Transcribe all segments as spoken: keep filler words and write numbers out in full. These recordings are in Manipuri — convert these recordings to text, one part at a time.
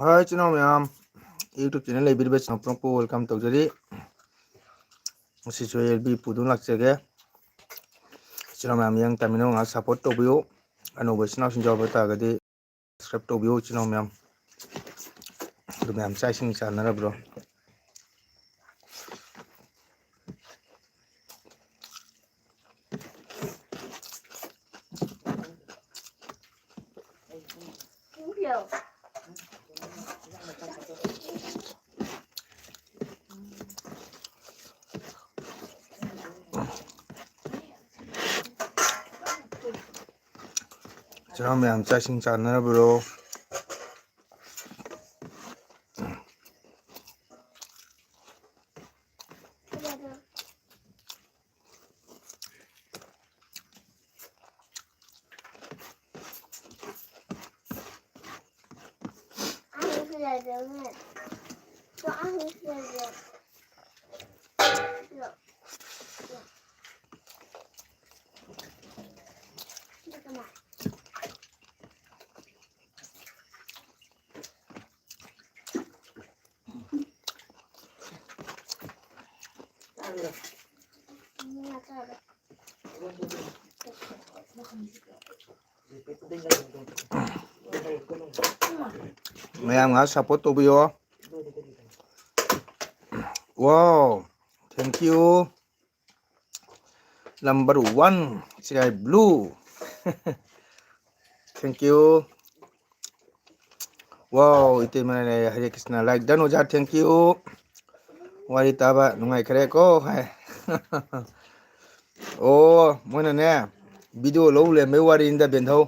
ꯍꯣꯏ, ꯏꯆꯤꯟ ꯏꯅꯥꯎ ꯃꯌꯥꯝ, YouTube channel ꯂꯩꯕꯤꯔꯤꯕ ꯏꯆꯤꯟ ꯏꯅꯥꯎ ꯄꯨꯝꯅꯃꯛꯄꯨ welcome ꯇꯧꯖꯔꯤ꯫ ꯉꯁꯤꯁꯨ ꯑꯦꯜ ꯕꯤ ꯄꯨꯗꯨꯅ ꯂꯥꯛꯆꯒꯦ꯫ ꯏꯆꯤꯟ ꯏꯅꯥꯎ ꯃꯌꯥꯝ, ꯌꯦꯡ ꯇꯥꯃꯤꯟꯅꯧ, ꯉꯥꯏꯍꯥꯛ support ꯇꯧꯕꯤꯌꯨ꯫ ꯑꯅꯧꯕ ꯏꯆꯤꯟ ꯏꯅꯥꯎꯁꯤꯡ ꯌꯥꯎꯕ ꯇꯥꯔꯒꯗꯤ subscribe ꯇꯧꯕꯤꯌꯨ, ꯏꯆꯤꯟ ꯏꯅꯥꯎ ꯃꯌꯥꯝ꯫ ꯑꯗꯨ ꯃꯌꯥꯝ ꯆꯥꯛ ꯏꯁꯤꯡ ꯆꯥꯅꯔꯕ꯭ꯔꯣ? ꯏꯆꯤꯟ ꯏꯅꯥꯎ ꯃꯌꯥꯝ ꯆꯥꯛ ꯏꯁꯤꯡ ꯆꯥꯅꯔꯕ꯭ꯔꯣ? ꯃꯌꯥꯝ ꯉꯥꯏꯍꯥꯛ support ꯇꯧꯕꯤꯌꯣ꯫ Wow, thank you꯫ Number one, ꯆꯤꯔꯥꯏ blue꯫ Thank you꯫ Wow, ꯏꯇꯩꯃꯅꯅꯦ, ꯍꯔꯦ ꯀ꯭ꯔꯤꯁꯅ, like done ꯑꯣꯖꯥ, thank you꯫ ꯋꯥꯔꯤ ꯇꯥꯕ ꯅꯨꯡꯉꯥꯏꯈ꯭ꯔꯦꯀꯣ ꯍꯥꯏ꯫ ꯑꯣ, ꯃꯣꯏꯅꯅꯦ, video ꯂꯧ ꯂꯩꯔꯝꯕꯩ ꯋꯥꯔꯤꯅꯤꯗ, ꯕꯦꯟꯙꯧ꯫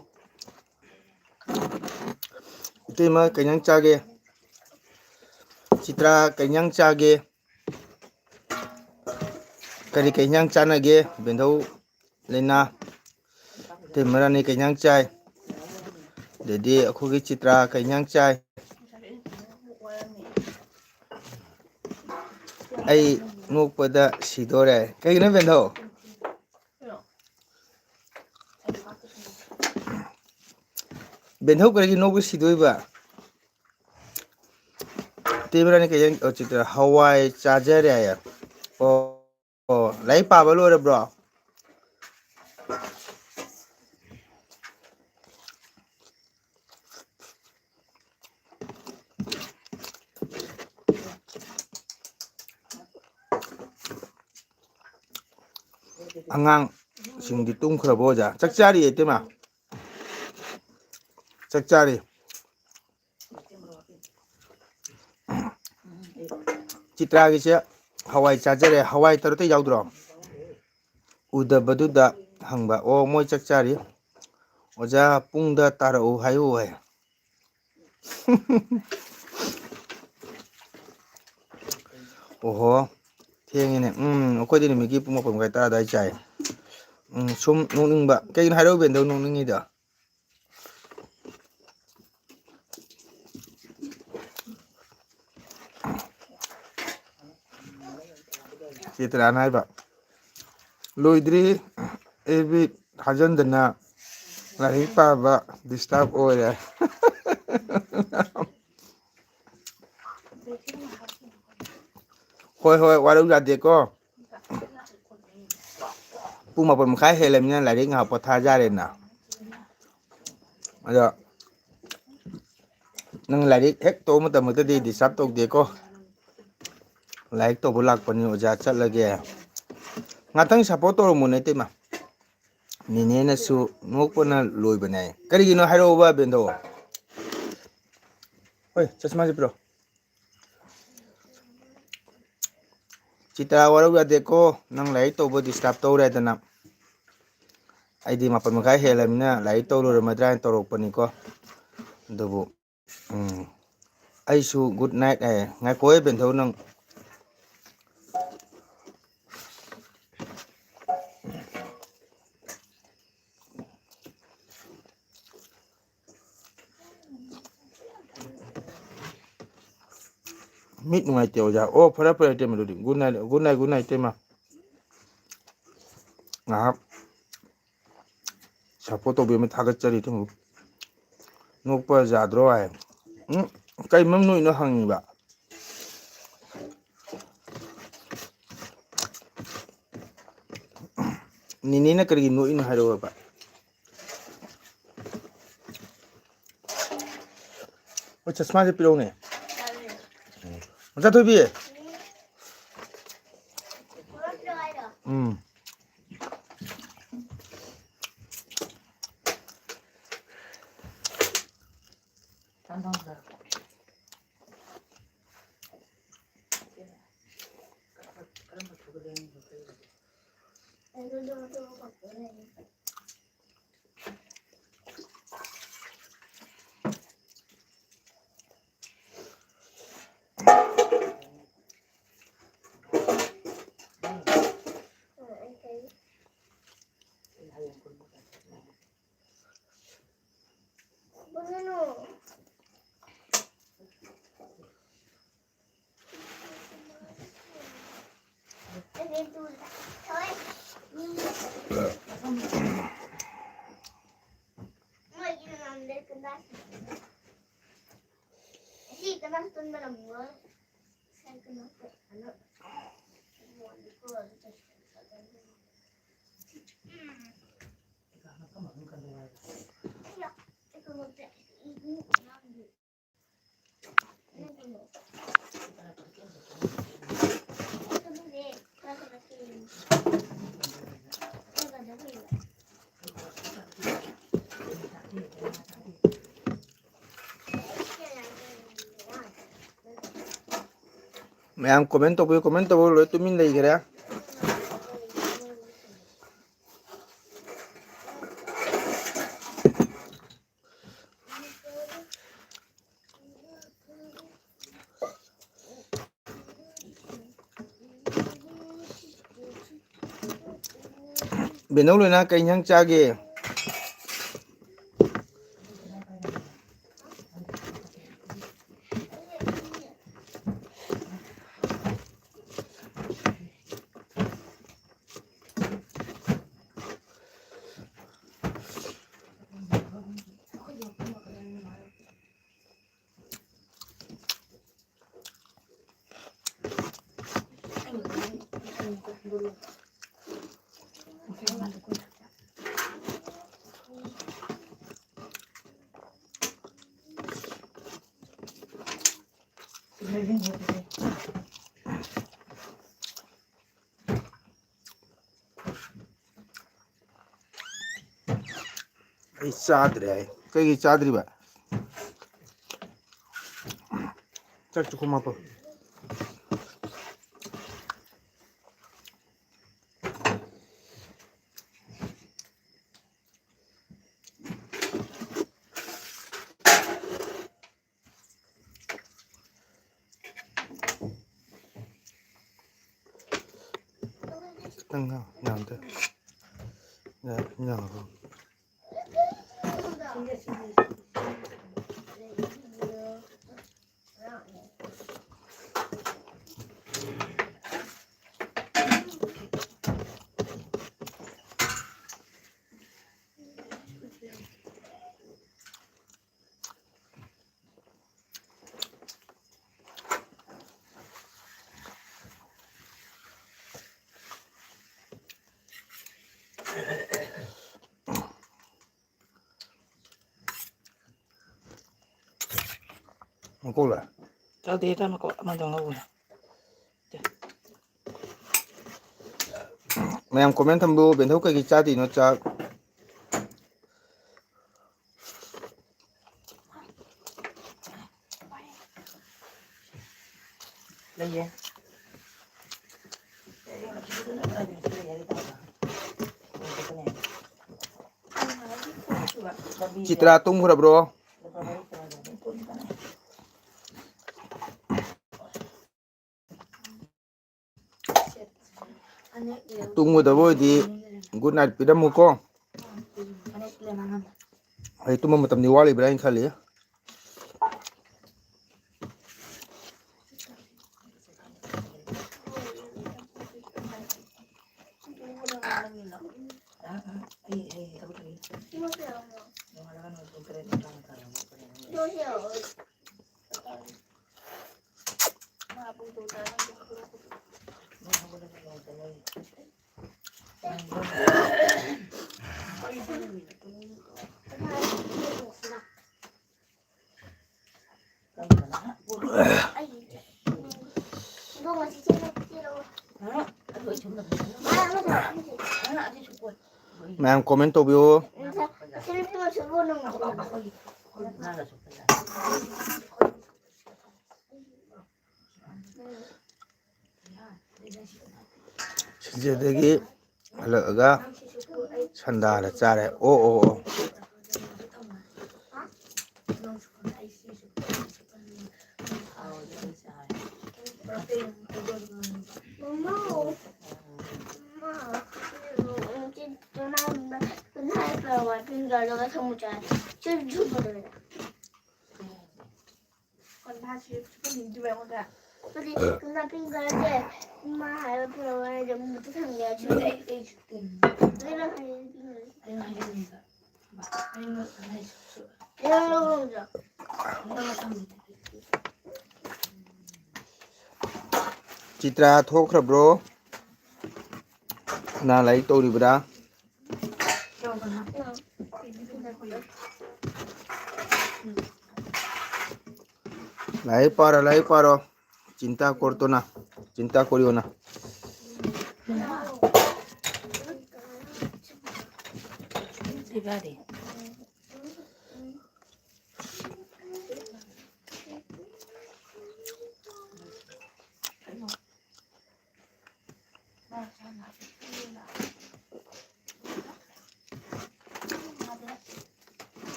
ꯏꯇꯩꯃ, ꯀꯩ ꯏꯟꯖꯥꯡ ꯆꯥꯒꯦ? ꯆꯤꯇ꯭ꯔꯥ, ꯀꯩ ꯏꯟꯖꯥꯡ ꯆꯥꯒꯦ? ꯀꯔꯤ ꯀꯩ ꯏꯟꯖꯥꯡ ꯆꯥꯅꯒꯦ? ꯕꯦꯟꯙꯧ, ꯂꯩꯅꯥ, ꯏꯇꯩꯃ ꯔꯥꯅꯤ ꯀꯩ ꯏꯟꯖꯥꯡ ꯆꯥꯏ? ꯑꯗꯩꯗꯤ ꯑꯩꯈꯣꯏꯒꯤ ꯆꯤꯇ꯭ꯔꯥ ꯀꯩ ꯏꯟꯖꯥꯡ ꯆꯥꯏ? ꯑꯩ ꯅꯣꯛꯄꯗ ꯁꯤꯗꯣꯔꯦ꯫ ꯀꯩꯒꯤꯅꯣ ꯕꯦꯟꯙꯧ? ꯕꯦꯟꯙꯧ ꯀꯔꯤꯒꯤ ꯅꯣꯛꯄ ꯁꯤꯗꯣꯏꯕ? ꯏꯕ꯭ꯔꯥꯅꯤ ꯀꯩ ꯌꯦꯟ-, ꯑꯣ, ꯆꯤꯇ꯭ꯔ, ꯍꯋꯥꯏ ꯆꯥꯖꯔꯦ ꯍꯥꯏꯌꯦ꯫ ꯑꯣ, ꯑꯣ, ꯂꯥꯏꯔꯤꯛ ꯄꯥꯕ ꯂꯣꯏꯔꯕ꯭ꯔꯣ? ꯑꯉꯥꯡꯁꯤꯡꯗꯤ ꯇꯨꯝꯈ꯭ꯔꯕꯣ, ꯑꯣꯖꯥ? ꯆꯥꯛ ꯆꯥꯔꯤꯌꯦ, ꯏꯇꯩꯃ꯫ ꯆꯥꯛ ꯆꯥꯔꯤ꯫ ꯆꯤꯇ꯭ꯔꯥꯒꯤꯁꯦ ꯍꯋꯥꯏ ꯆꯥꯖꯔꯦ꯫ ꯍꯋꯥꯏ ꯇꯔꯨꯛꯇ ꯌꯥꯎꯗ꯭ꯔꯣ? ꯎꯗꯕꯗꯨꯗ ꯍꯪꯕ꯫ ꯑꯣ, ꯃꯣꯏ ꯆꯥꯛ ꯆꯥꯔꯤ꯫ ꯑꯣꯖꯥ, ꯄꯨꯡꯗ ꯇꯥꯔꯛꯎ ꯍꯥꯏꯌꯨ ꯍꯥꯏ꯫ ꯑꯣꯍꯣ, ꯊꯦꯡꯉꯤꯅꯦ꯫ ꯎꯝ, ꯑꯩꯈꯣꯏꯗꯤ ꯅꯨꯃꯤꯠꯀꯤ ꯄꯨꯡ ꯃꯥꯄꯟ ꯃꯈꯥꯏ ꯇꯔꯥ ꯑꯗꯨꯋꯥꯏ ꯆꯥꯏ꯫ ꯎꯝ, ꯁꯨꯝ ꯅꯣꯛꯅꯤꯡꯕ꯫ ꯀꯩꯒꯤꯅꯣ ꯍꯥꯏꯔꯛꯎ, ꯕꯦꯟꯗꯧ, ꯅꯣꯛꯅꯤꯡꯉꯤꯗꯣ? ꯆꯤꯇ꯭ꯔꯥꯅ ꯍꯥꯏꯕ, "ꯂꯣꯏꯗ꯭ꯔꯤ, ꯑꯦꯕꯤ ꯊꯥꯖꯟꯗꯅ ꯂꯥꯏꯔꯤꯛ ꯄꯥꯕ disturb ꯑꯣꯏꯔꯦ꯫" ꯍꯣꯏ, ꯍꯣꯏ, ꯋꯥꯔꯧ ꯌꯥꯗꯦꯀꯣ꯫ ꯄꯨꯡ ꯃꯥꯄꯟ ꯃꯈꯥꯏ ꯍꯦꯜꯂꯃꯤꯅ ꯂꯥꯏꯔꯤꯛ ꯉꯥꯏꯍꯥꯛ ꯄꯣꯊꯥꯖꯔꯦꯅ꯫ ꯑꯗꯣ ꯅꯪ ꯂꯥꯏꯔꯤꯛ ꯍꯦꯛ ꯇꯧꯕ ꯃꯇꯝꯗꯗꯤ disturb ꯇꯧꯗꯦꯀꯣ꯫ ꯂꯥꯏꯔꯤꯛ ꯇꯧꯕ ꯂꯥꯛꯄꯅꯤ, ꯑꯣꯖꯥ ꯆꯠꯂꯒꯦ꯫ ꯉꯥꯛꯇꯪ support ꯇꯧꯔꯝꯃꯣꯅꯦ, ꯏꯇꯩꯃ꯫ ꯅꯦꯅꯦꯅꯁꯨ ꯅꯣꯛꯄꯅ ꯂꯣꯏꯕꯅꯦ꯫ ꯀꯔꯤꯒꯤꯅꯣ ꯍꯥꯏꯔꯛꯑꯣꯕ, ꯕꯦꯟꯗꯣ꯫ ꯍꯣꯏ, ꯆꯁꯃꯥꯁꯦ ꯄꯤꯔꯛꯑꯣ꯫ ꯆꯤꯇ꯭ꯔꯥ, ꯋꯥꯔꯧ ꯌꯥꯗꯦꯀꯣ, ꯅꯪ ꯂꯥꯏꯔꯤꯛ ꯇꯧꯕ disturb ꯇꯧꯔꯦꯗꯅ꯫ ꯑꯩꯗꯤ ꯃꯥꯄꯟ ꯃꯈꯥꯏ ꯍꯦꯜꯂꯃꯤꯅ ꯂꯥꯏꯔꯤꯛ ꯇꯧ ꯂꯣꯏꯔꯝꯃꯗ꯭ꯔꯥ ꯍꯥꯏꯅ ꯇꯧꯔꯛꯄꯅꯤꯀꯣ꯫ ꯑꯗꯨꯕꯨ, ꯎꯝ, ꯑꯩꯁꯨ good night ꯍꯥꯏꯌꯦ꯫ ꯉꯥꯏꯈꯣꯍꯦ ꯕꯦꯟꯊꯧ, ꯅꯪ꯫ ꯃꯤꯠ ꯅꯨꯡꯉꯥꯏꯇꯦ ꯑꯣꯖꯥ꯫ ꯑꯣ, ꯐꯔꯦ ꯐꯔꯦ ꯏꯇꯩꯃ, ꯑꯗꯨꯗꯤ good night, good night, good night ꯏꯇꯩꯃ꯫ ꯉꯥꯏꯍꯥꯛ support ꯇꯧꯕꯤꯕ ꯊꯥꯒꯠꯆꯔꯤ ꯏꯇꯩꯃ꯫ ꯅꯣꯛꯄ ꯌꯥꯗ꯭ꯔꯣ ꯍꯥꯏ꯫ ꯎꯝ, ꯀꯩ ꯃꯔꯝ ꯅꯣꯛꯏꯅꯣ ꯍꯪꯉꯤꯕ꯫ ꯅꯦꯅꯦꯅ ꯀꯔꯤꯒꯤ ꯅꯣꯛꯏꯅꯣ ꯍꯥꯏꯔꯛꯑꯣꯕ꯫ ꯍꯣꯏ, ꯆꯁꯃꯥꯁꯦ ꯄꯤꯔꯛꯎꯅꯦ꯫ ꯃꯆꯥꯊꯣꯏꯕꯤ꯫ ꯎꯝ꯫ ꯃꯌꯥꯝ comment ꯇꯧꯕꯤꯌꯨ, comment ꯇꯧꯕ ꯂꯣꯏ ꯇꯨꯃꯤꯟ ꯂꯩꯈ꯭ꯔꯦ꯫ ꯕꯦꯅꯧ ꯂꯣꯏꯅ ꯀꯩ ꯏꯟꯖꯥꯡ ꯆꯥꯒꯦ? ꯑꯩ ꯆꯥꯗ꯭ꯔꯦ ꯍꯥꯏ꯫ ꯀꯩꯒꯤ ꯆꯥꯗ꯭ꯔꯤꯕ? ꯆꯥꯛ ꯆꯨꯈꯨꯝ ꯍꯥꯞꯄꯣ꯫ ꯈꯤꯇꯪ ꯌꯥꯝꯗꯦ꯫ ꯌꯥ-, ꯌꯥꯔꯕ? ꯃꯀꯣꯛꯂ? ꯆꯥꯗꯦ, ꯆꯥ ꯃꯀꯣꯛ ꯑꯃꯗꯣ ꯉꯧꯕꯅꯦ꯫ ꯃꯌꯥꯝ comment ꯊꯝꯕꯤꯌꯨ, ꯕꯦꯟꯊꯧ ꯀꯩꯒꯤ ꯆꯥꯗ꯭ꯔꯤꯅꯣ ꯆꯥꯛ? ꯂꯩꯌꯦ꯫ ꯆꯤꯇ꯭ꯔꯥ ꯇꯨꯝꯈ꯭ꯔꯕ꯭ꯔꯣ? ꯇꯨꯝꯒꯗꯕ ꯑꯣꯏꯗꯤ good night ꯄꯤꯔꯝꯃꯨꯀꯣ꯫ ꯑꯩ ꯇꯨꯝꯕ ꯃꯇꯝꯗꯤ ꯋꯥꯠꯂꯤꯕ꯭ꯔꯥ ꯍꯥꯏꯅ ꯈꯜꯂꯤ꯫ ꯃꯌꯥꯝ comment ꯇꯧꯕꯤꯌꯨ꯫ ꯁꯤꯗꯒꯤ ꯍꯜꯂꯛꯑꯒ ꯁꯟꯗꯥꯗ ꯆꯥꯔꯦ꯫ ꯑꯣ, ꯑꯣ, ꯑꯣ꯫ ꯆꯤꯇ꯭ꯔꯥ ꯊꯣꯛꯈ꯭ꯔꯕ꯭ꯔꯣ? ꯀꯅꯥ ꯂꯥꯏꯔꯤꯛ ꯇꯧꯔꯤꯕ꯭ꯔꯥ? ꯂꯥꯏꯔꯤꯛ ꯄꯥꯔꯣ, ꯂꯥꯏꯔꯤꯛ ꯄꯥꯔꯣ꯫ ꯆꯤꯟꯇꯥ ꯀꯣꯔꯇꯣꯅ, ꯆꯤꯟꯇꯥ ꯀꯣꯔꯤꯌꯣꯅ꯫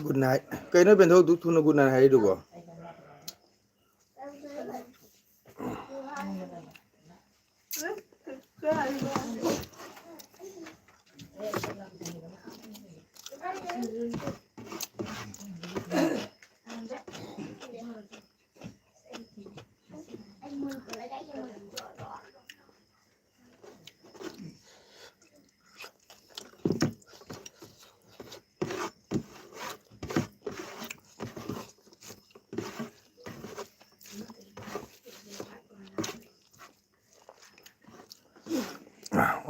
Good night꯫ ꯀꯩꯅꯣ ꯕꯦꯟꯊꯧ ꯑꯗꯨꯛ ꯊꯨꯅ good night ꯍꯥꯏꯔꯤꯗꯨꯕꯣ?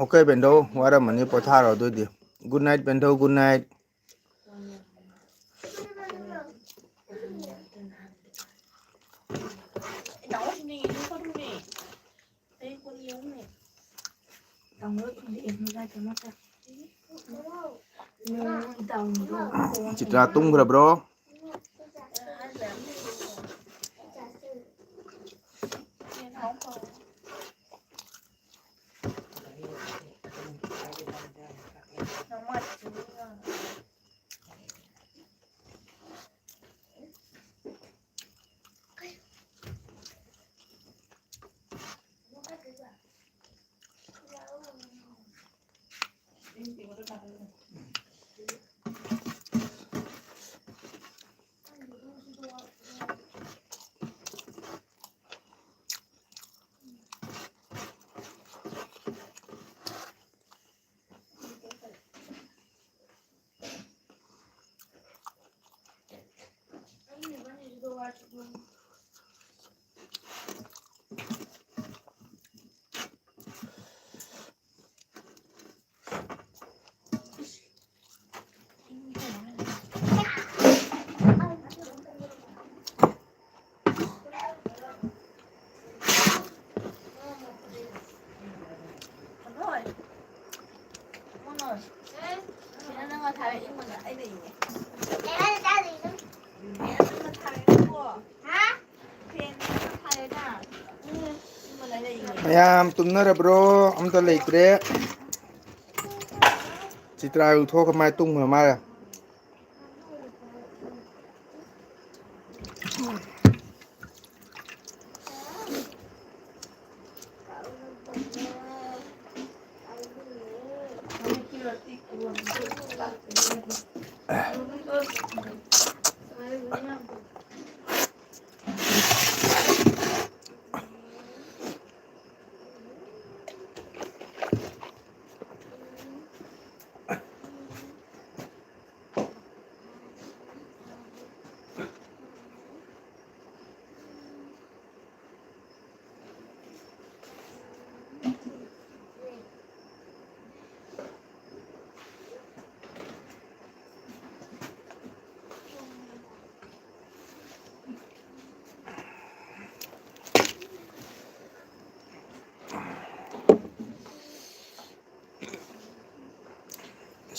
Okay, ꯕꯦꯟꯗꯧ, ꯋꯥꯔꯝꯃꯅꯤ, ꯄꯣꯊꯥꯔꯣ ꯑꯗꯨꯑꯣꯏꯗꯤ꯫ Good night, ꯕꯦꯟꯗꯧ, good night꯫ Chitra ꯇꯨꯝꯈ꯭ꯔꯕ꯭ꯔꯣ? ꯃꯌꯥꯝ ꯇꯨꯝꯅꯔꯕ꯭ꯔꯣ? ꯑꯝꯇ ꯂꯩꯇ꯭ꯔꯦ꯫ ꯆꯤꯇ꯭ꯔꯥꯒꯤ ꯎꯊꯣꯛꯈ꯭ꯔ ꯃꯥꯜꯂꯦ, ꯇꯨꯝꯈ꯭ꯔ ꯃꯥꯜꯂꯦ꯫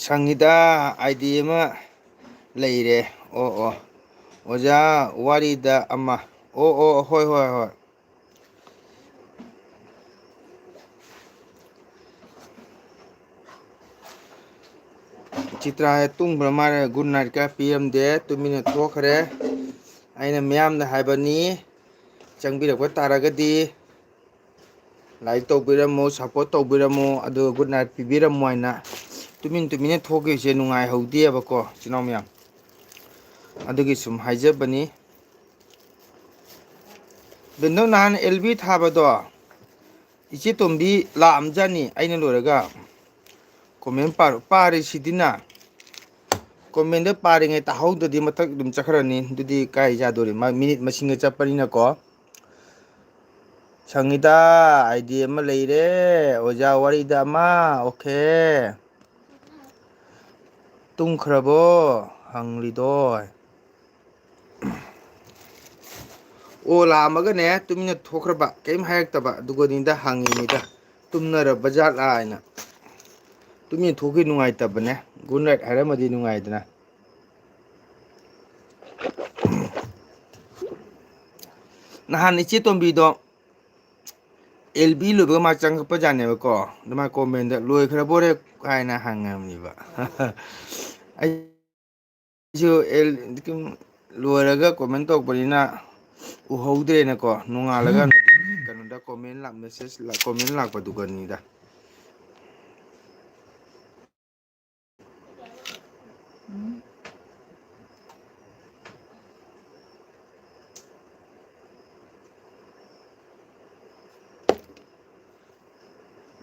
ꯁꯪꯉꯤꯗ, ꯑꯥꯏ ꯗꯤ ꯑꯃ ꯂꯩꯔꯦ꯫ ꯑꯣ, ꯑꯣ꯫ ꯑꯣꯖꯥ, ꯋꯥꯔꯤꯗ ꯑꯃ꯫ ꯑꯣ, ꯑꯣ, ꯍꯣꯏ, ꯍꯣꯏ, ꯍꯣꯏ꯫ ꯆꯤꯇ꯭ꯔꯥ ꯇꯨꯝꯈ꯭ꯔ ꯃꯥꯜꯂꯦ, ꯒꯨꯗ ꯅꯥꯏꯠꯀ ꯄꯤꯔꯝꯗꯦ, ꯇꯨꯃꯤꯟꯅ ꯊꯣꯛꯈ꯭ꯔꯦ꯫ ꯑꯩꯅ ꯃꯤꯌꯥꯝꯗ ꯍꯥꯏꯕꯅꯤ, ꯆꯪꯕꯤꯔꯛꯄ ꯇꯥꯔꯒꯗꯤ ꯂꯥꯏꯛ ꯇꯧꯕꯤꯔꯝꯃꯨ, ꯁꯞꯄꯣꯔꯠ ꯇꯧꯕꯤꯔꯝꯃꯨ, ꯑꯗꯨꯒ ꯒꯨꯗ ꯅꯥꯏꯠ ꯄꯤꯕꯤꯔꯝꯃꯨ ꯍꯥꯏꯅ꯫ ꯇꯨꯃꯤꯟ ꯇꯨꯃꯤꯟꯅ ꯊꯣꯛꯈꯤꯕꯁꯦ ꯅꯨꯡꯉꯥꯏꯍꯧꯗꯦꯕꯀꯣ, ꯏꯆꯤꯟ ꯏꯅꯥꯎ ꯃꯌꯥꯝ꯫ ꯑꯗꯨꯒꯤ ꯁꯨꯝ ꯍꯥꯏꯖꯕꯅꯤ꯫ ꯕꯦꯟꯗꯧ, ꯅꯍꯥꯟ ꯑꯦꯜ ꯕꯤ ꯊꯥꯕꯗꯣ ꯏꯆꯦ ꯇꯣꯝꯕꯤ ꯂꯥꯛꯑꯝꯖꯥꯠꯅꯤ, ꯑꯩꯅ ꯂꯣꯏꯔꯒ꯫ ꯀꯣꯃꯦꯟ ꯄꯥꯔ-, ꯄꯥꯔꯤꯁꯤꯗꯤꯅ꯫ ꯀꯣꯃꯦꯟꯗ ꯄꯥꯔꯤꯉꯩ ꯇꯥꯍꯧꯗ꯭ꯔꯗꯤ ꯃꯊꯛ ꯑꯗꯨꯝ ꯆꯠꯈ꯭ꯔꯅꯤ꯫ ꯑꯗꯨꯗꯤ ꯀꯥꯏ ꯌꯥꯗꯣꯔꯤ? ꯃꯥ ꯃꯤꯅꯤꯠ ꯃꯁꯤꯡꯒ ꯆꯠꯄꯅꯤꯅꯀꯣ꯫ ꯁꯪꯉꯤꯗ, ꯑꯥꯏ ꯗꯤ ꯑꯃ ꯂꯩꯔꯦ꯫ ꯑꯣꯖꯥ ꯋꯥꯔꯤꯗ ꯑꯃ꯫ ꯑꯣꯀꯦ꯫ ꯇꯨꯝꯈ꯭ꯔꯕꯣ? ꯍꯪꯂꯤꯗꯣ꯫ ꯑꯣ, ꯂꯥꯛꯑꯝꯃꯒꯅꯦ, ꯇꯨꯃꯤꯟꯅ ꯊꯣꯛꯈ꯭ꯔꯕ, ꯀꯔꯤꯝ ꯍꯥꯏꯔꯛꯇꯕ, ꯑꯗꯨꯒꯅꯤꯗ ꯍꯪꯉꯤꯅꯤꯗ, ꯇꯨꯝꯅꯔꯕ ꯖꯥꯠꯂꯥ ꯍꯥꯏꯅ꯫ ꯇꯨꯃꯤꯟꯅ ꯊꯣꯛꯈꯤ ꯅꯨꯡꯉꯥꯏꯇꯕꯅꯦ, ꯒꯨꯗ ꯅꯥꯏꯠ ꯍꯥꯏꯔꯝꯃꯗꯤ ꯅꯨꯡꯉꯥꯏꯗꯅ꯫ ꯅꯍꯥꯟ ꯏꯆꯦ ꯇꯣꯝꯕꯤꯗꯣ ꯑꯦꯜ ꯕꯤ ꯂꯣꯏꯕꯒ ꯃꯥ ꯆꯪꯉꯛꯄ ꯖꯥꯠꯅꯦꯕꯀꯣ, ꯑꯗꯨ ꯃꯥ ꯀꯣꯃꯦꯟꯗ "ꯂꯣꯏꯈ꯭ꯔꯕꯣꯔꯦ?" ꯍꯥꯏꯅ ꯍꯪꯉꯝꯃꯤꯕ꯫ ꯑꯩꯁꯨ ꯑꯦꯜ-, ꯂꯣꯏꯔꯒ ꯀꯣꯃꯦꯟ ꯇꯧꯔꯛꯄꯅꯤꯅ ꯎꯍꯧꯗ꯭ꯔꯦꯅꯀꯣ, ꯅꯣꯡꯉꯥꯜꯂꯒ ꯀꯩꯅꯣꯗ ꯀꯣꯃꯦꯟ ꯂꯥꯛ-, ꯃꯦꯁꯦꯖ ꯂꯥꯛ-, ꯀꯣꯃꯦꯟ ꯂꯥꯛꯄꯗꯨꯒꯅꯤꯗ꯫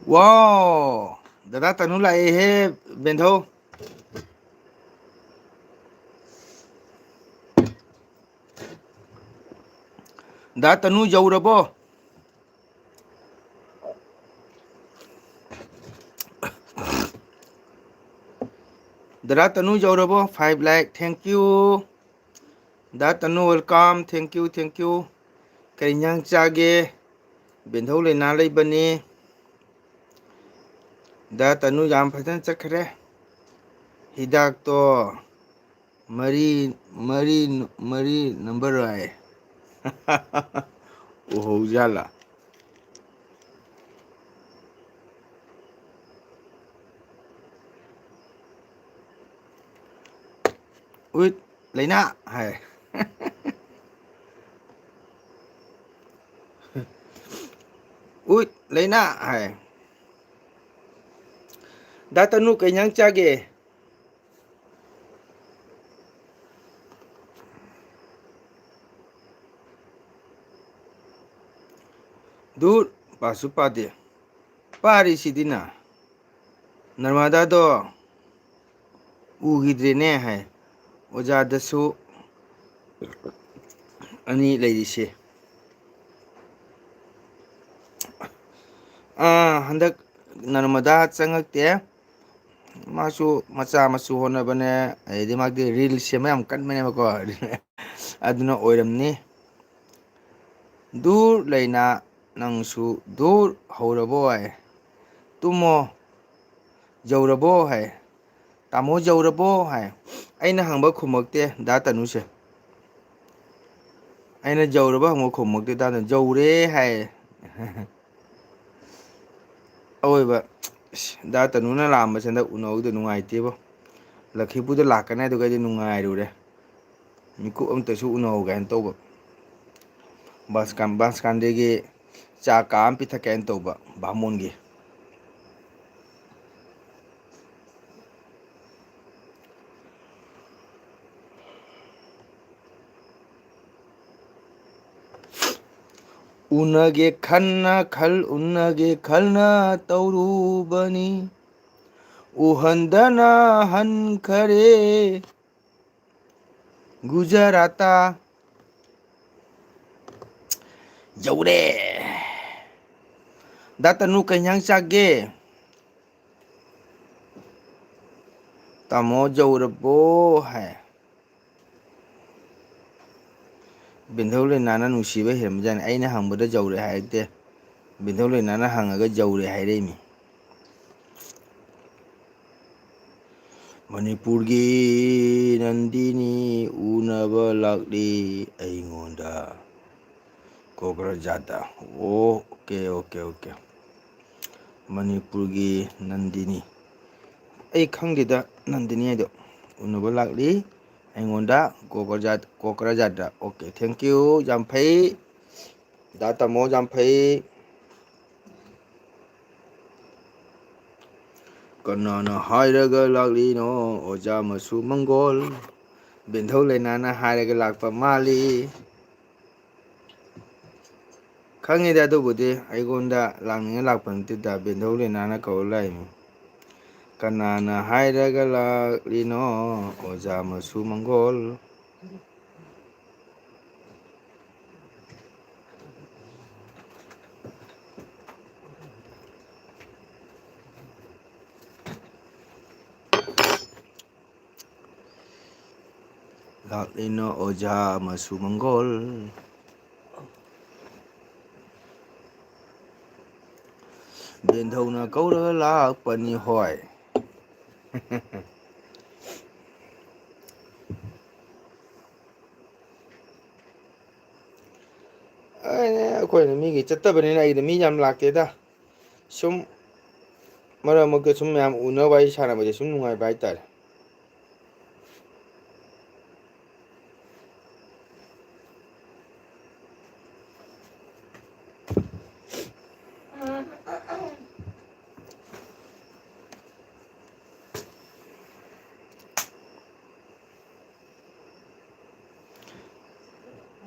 ꯋꯥꯎ! ꯗꯗꯥ ꯇꯅꯨ ꯂꯥꯛꯑꯦꯍꯦ, ꯕꯦꯟꯊꯧ꯫ ꯗꯥ ꯇꯅꯨ ꯌꯧꯔꯕꯣ? ꯗꯗꯥ ꯇꯅꯨ ꯌꯧꯔꯕꯣ? Five like, thank you꯫ The ꯇꯅꯨ, welcome, thank you, thank you꯫ ꯀꯔꯤ ꯏꯟꯖꯥꯡ ꯆꯥꯒꯦ? ꯕꯦꯟꯊꯧ ꯂꯩꯅꯥ ꯂꯩꯕꯅꯤ꯫ ꯗꯥ ꯇꯅꯨ ꯌꯥꯝ ꯐꯖꯅ ꯆꯠꯈ꯭ꯔꯦ꯫ ꯍꯤꯗꯥꯛꯇꯣ ꯃꯔꯤ, ꯃꯔꯤ, ꯃꯔꯤ ꯅꯝꯕꯔ ꯍꯥꯏ꯫ ꯎꯍꯧꯖꯥꯠꯂ? ꯎꯏꯠ ꯂꯩꯅꯥ ꯍꯥꯏ꯫ ꯎꯏꯠ ꯂꯩꯅꯥ ꯍꯥꯏ꯫ ꯗꯥ ꯇꯅꯨ, ꯀꯩ ꯏꯟꯖꯥꯡ ꯆꯥꯒꯦ? ꯗꯨꯔ, ꯄꯥꯁꯨ ꯄꯥꯗꯦ꯫ ꯄꯥꯔꯤꯁꯤꯗꯤꯅ꯫ ꯅꯔꯃꯗꯥꯗꯣ ꯎꯈꯤꯗ꯭ꯔꯦꯅꯦ ꯍꯥꯏ꯫ ꯑꯣꯖꯥꯗꯁꯨ ꯑꯅꯤ ꯂꯩꯔꯤꯁꯦ꯫ ꯑꯥ, ꯍꯟꯗꯛ ꯅꯔꯃꯗꯥ ꯆꯪꯉꯛꯇꯦ꯫ ꯃꯥꯁꯨ ꯃꯆꯥ ꯃꯁꯨ ꯍꯣꯠꯅꯕꯅꯦ, ꯑꯗꯩꯗꯤ ꯃꯥꯗꯤ ꯔꯤꯜꯁ ꯁꯦꯝꯕ ꯌꯥꯝ ꯀꯟꯕꯅꯦꯕꯀꯣ꯫ ꯑꯗꯨꯅ ꯑꯣꯏꯔꯝꯅꯤ꯫ ꯗꯨꯔ ꯂꯩꯅꯥ, ꯅꯪꯁꯨ ꯗꯨꯔ ꯍꯧꯔꯕꯣ ꯍꯥꯏ꯫ ꯇꯨꯝꯃꯣ, ꯌꯧꯔꯕꯣ ꯍꯥꯏ꯫ ꯇꯥꯃꯣ ꯌꯧꯔꯕꯣ ꯍꯥꯏ꯫ ꯑꯩꯅ ꯍꯪꯕ ꯈꯨꯝꯃꯛꯇꯦ ꯗꯥ ꯇꯅꯨꯁꯦ꯫ ꯑꯩꯅ ꯌꯧꯔꯕ ꯍꯪꯕ ꯈꯨꯝꯃꯛꯇꯦ ꯗꯥ ꯇꯅꯨ꯫ ꯌꯧꯔꯦ ꯍꯥꯏ꯫ ꯑꯋꯣꯏꯕ, ꯏꯁ, ꯗꯥ ꯇꯅꯨꯅ ꯂꯥꯛꯑꯝꯕꯁꯦ ꯍꯟꯗꯛ ꯎꯅꯍꯧꯗ ꯅꯨꯡꯉꯥꯏꯇꯦꯕꯣ꯫ ꯂꯛꯈꯤꯄꯨꯔꯗ ꯂꯥꯛꯀꯅꯤ ꯍꯥꯏꯗꯨꯒ ꯑꯩꯗꯤ ꯅꯨꯡꯉꯥꯏꯔꯨꯔꯦ꯫ ꯃꯤꯀꯨꯞ ꯑꯝꯇꯁꯨ ꯎꯅꯍꯧꯒꯦ ꯍꯥꯏꯅ ꯇꯧꯕ꯫ ꯕꯥꯁꯀꯥꯟ-, ꯕꯥꯁꯀꯥꯟꯗꯦꯒꯤ ꯆꯥ ꯀꯥ ꯑꯃ ꯄꯤꯊꯛꯀꯦ ꯍꯥꯏꯅ ꯇꯧꯕ ꯕꯥꯃꯣꯟꯒꯤ꯫ ꯎꯅꯒꯦ ꯈꯟꯅ ꯈꯜ, ꯎꯅꯒꯦ ꯈꯟꯅ ꯇꯧꯔꯨꯕꯅꯤ, ꯎꯍꯟꯗꯅ ꯍꯟꯈꯔꯦ꯫ ꯒꯨꯖꯔꯥꯇꯥ ꯌꯧꯔꯦ꯫ ꯗꯥ ꯇꯅꯨ, ꯀꯩ ꯏꯟꯖꯥꯡ ꯆꯥꯒꯦ? ꯇꯥꯃꯣ ꯌꯧꯔꯕꯣ ꯍꯥꯏ꯫ ꯕꯤꯟꯙꯧ ꯂꯩꯅꯥꯅ ꯅꯨꯡꯁꯤꯕ ꯍꯦꯟꯕꯖꯥꯠꯅꯤ꯫ ꯑꯩꯅ ꯍꯪꯕꯗ ꯌꯧꯔꯦ ꯍꯥꯏꯔꯛꯇꯦ꯫ ꯕꯤꯟꯙꯧ ꯂꯩꯅꯥꯅ ꯍꯪꯉꯒ ꯌꯧꯔꯦ ꯍꯥꯏꯔꯛꯏꯃꯤ꯫ ꯃꯅꯤꯄꯨꯔꯒꯤ ꯅꯟꯗꯤꯅꯤ ꯎꯅꯕ ꯂꯥꯛꯂꯤ ꯑꯩꯉꯣꯟꯗ꯫ ꯀꯣꯀ꯭ꯔꯖꯥꯠꯇ꯫ Okay, okay, okay. ꯃꯅꯤꯄꯨꯔꯒꯤ ꯅꯟꯗꯤꯅꯤ꯫ ꯑꯩ ꯈꯪꯗꯦꯗ, ꯅꯟꯗꯤꯅꯤ ꯍꯥꯏꯗꯣ꯫ ꯎꯅꯕ ꯂꯥꯛꯂꯤ ꯑꯩꯉꯣꯟꯗ ꯀꯣꯀ꯭ꯔꯖꯥꯠ, ꯀꯣꯀ꯭ꯔꯖꯥꯠꯇ꯫ ꯑꯣꯀꯦ, thank you, ꯌꯥꯝ ꯐꯩ꯫ ꯗꯥ ꯇꯥꯃꯣ, ꯌꯥꯝ ꯐꯩ꯫ ꯀꯅꯥꯅ ꯍꯥꯏꯔꯒ ꯂꯥꯛꯂꯤꯅꯣ ꯑꯣꯖꯥ ꯃꯁꯨ ꯃꯪꯒꯣꯜ? ꯕꯦꯟꯙꯧ ꯂꯩꯅꯥꯅ ꯍꯥꯏꯔꯒ ꯂꯥꯛꯄ ꯃꯥꯜꯂꯤ꯫ ꯈꯪꯉꯤꯗ ꯑꯗꯨꯕꯨꯗꯤ, ꯑꯩꯉꯣꯟꯗ ꯂꯥꯛꯅꯤꯡꯉ ꯂꯥꯛꯄ ꯅꯠꯇꯦꯗ, ꯕꯦꯟꯙꯧ ꯂꯩꯅꯥꯅ ꯀꯧꯔ ꯂꯥꯛꯏꯅꯤ꯫ ꯀꯅꯥꯅ ꯍꯥꯏꯔꯒ ꯂꯥꯛꯂꯤꯅꯣ ꯑꯣꯖꯥ ꯃꯁꯨ ꯃꯪꯒꯣꯜ? ꯂꯥꯛꯂꯤꯅꯣ ꯑꯣꯖꯥ ꯃꯁꯨ ꯃꯪꯒꯣꯜ? ꯕꯦꯟꯙꯧꯅ ꯀꯧꯔꯒ ꯂꯥꯛꯄꯅꯤ ꯍꯣꯏ꯫ ꯑꯩꯅ, ꯑꯩꯈꯣꯏꯅ ꯃꯤꯒꯤ ꯆꯠꯇꯕꯅꯤꯅ ꯑꯩꯗꯤ ꯃꯤ ꯌꯥꯝ ꯂꯥꯛꯇꯦꯗ꯫ ꯁꯨꯝ ꯃꯔꯛ ꯃꯔꯛꯇ ꯁꯨꯝ ꯃꯌꯥꯝ ꯎꯅꯕ, ꯋꯥꯔꯤ ꯁꯥꯟꯅꯕꯁꯦ ꯁꯨꯝ ꯅꯨꯡꯉꯥꯏꯕ ꯍꯥꯏꯇꯥꯔꯦ꯫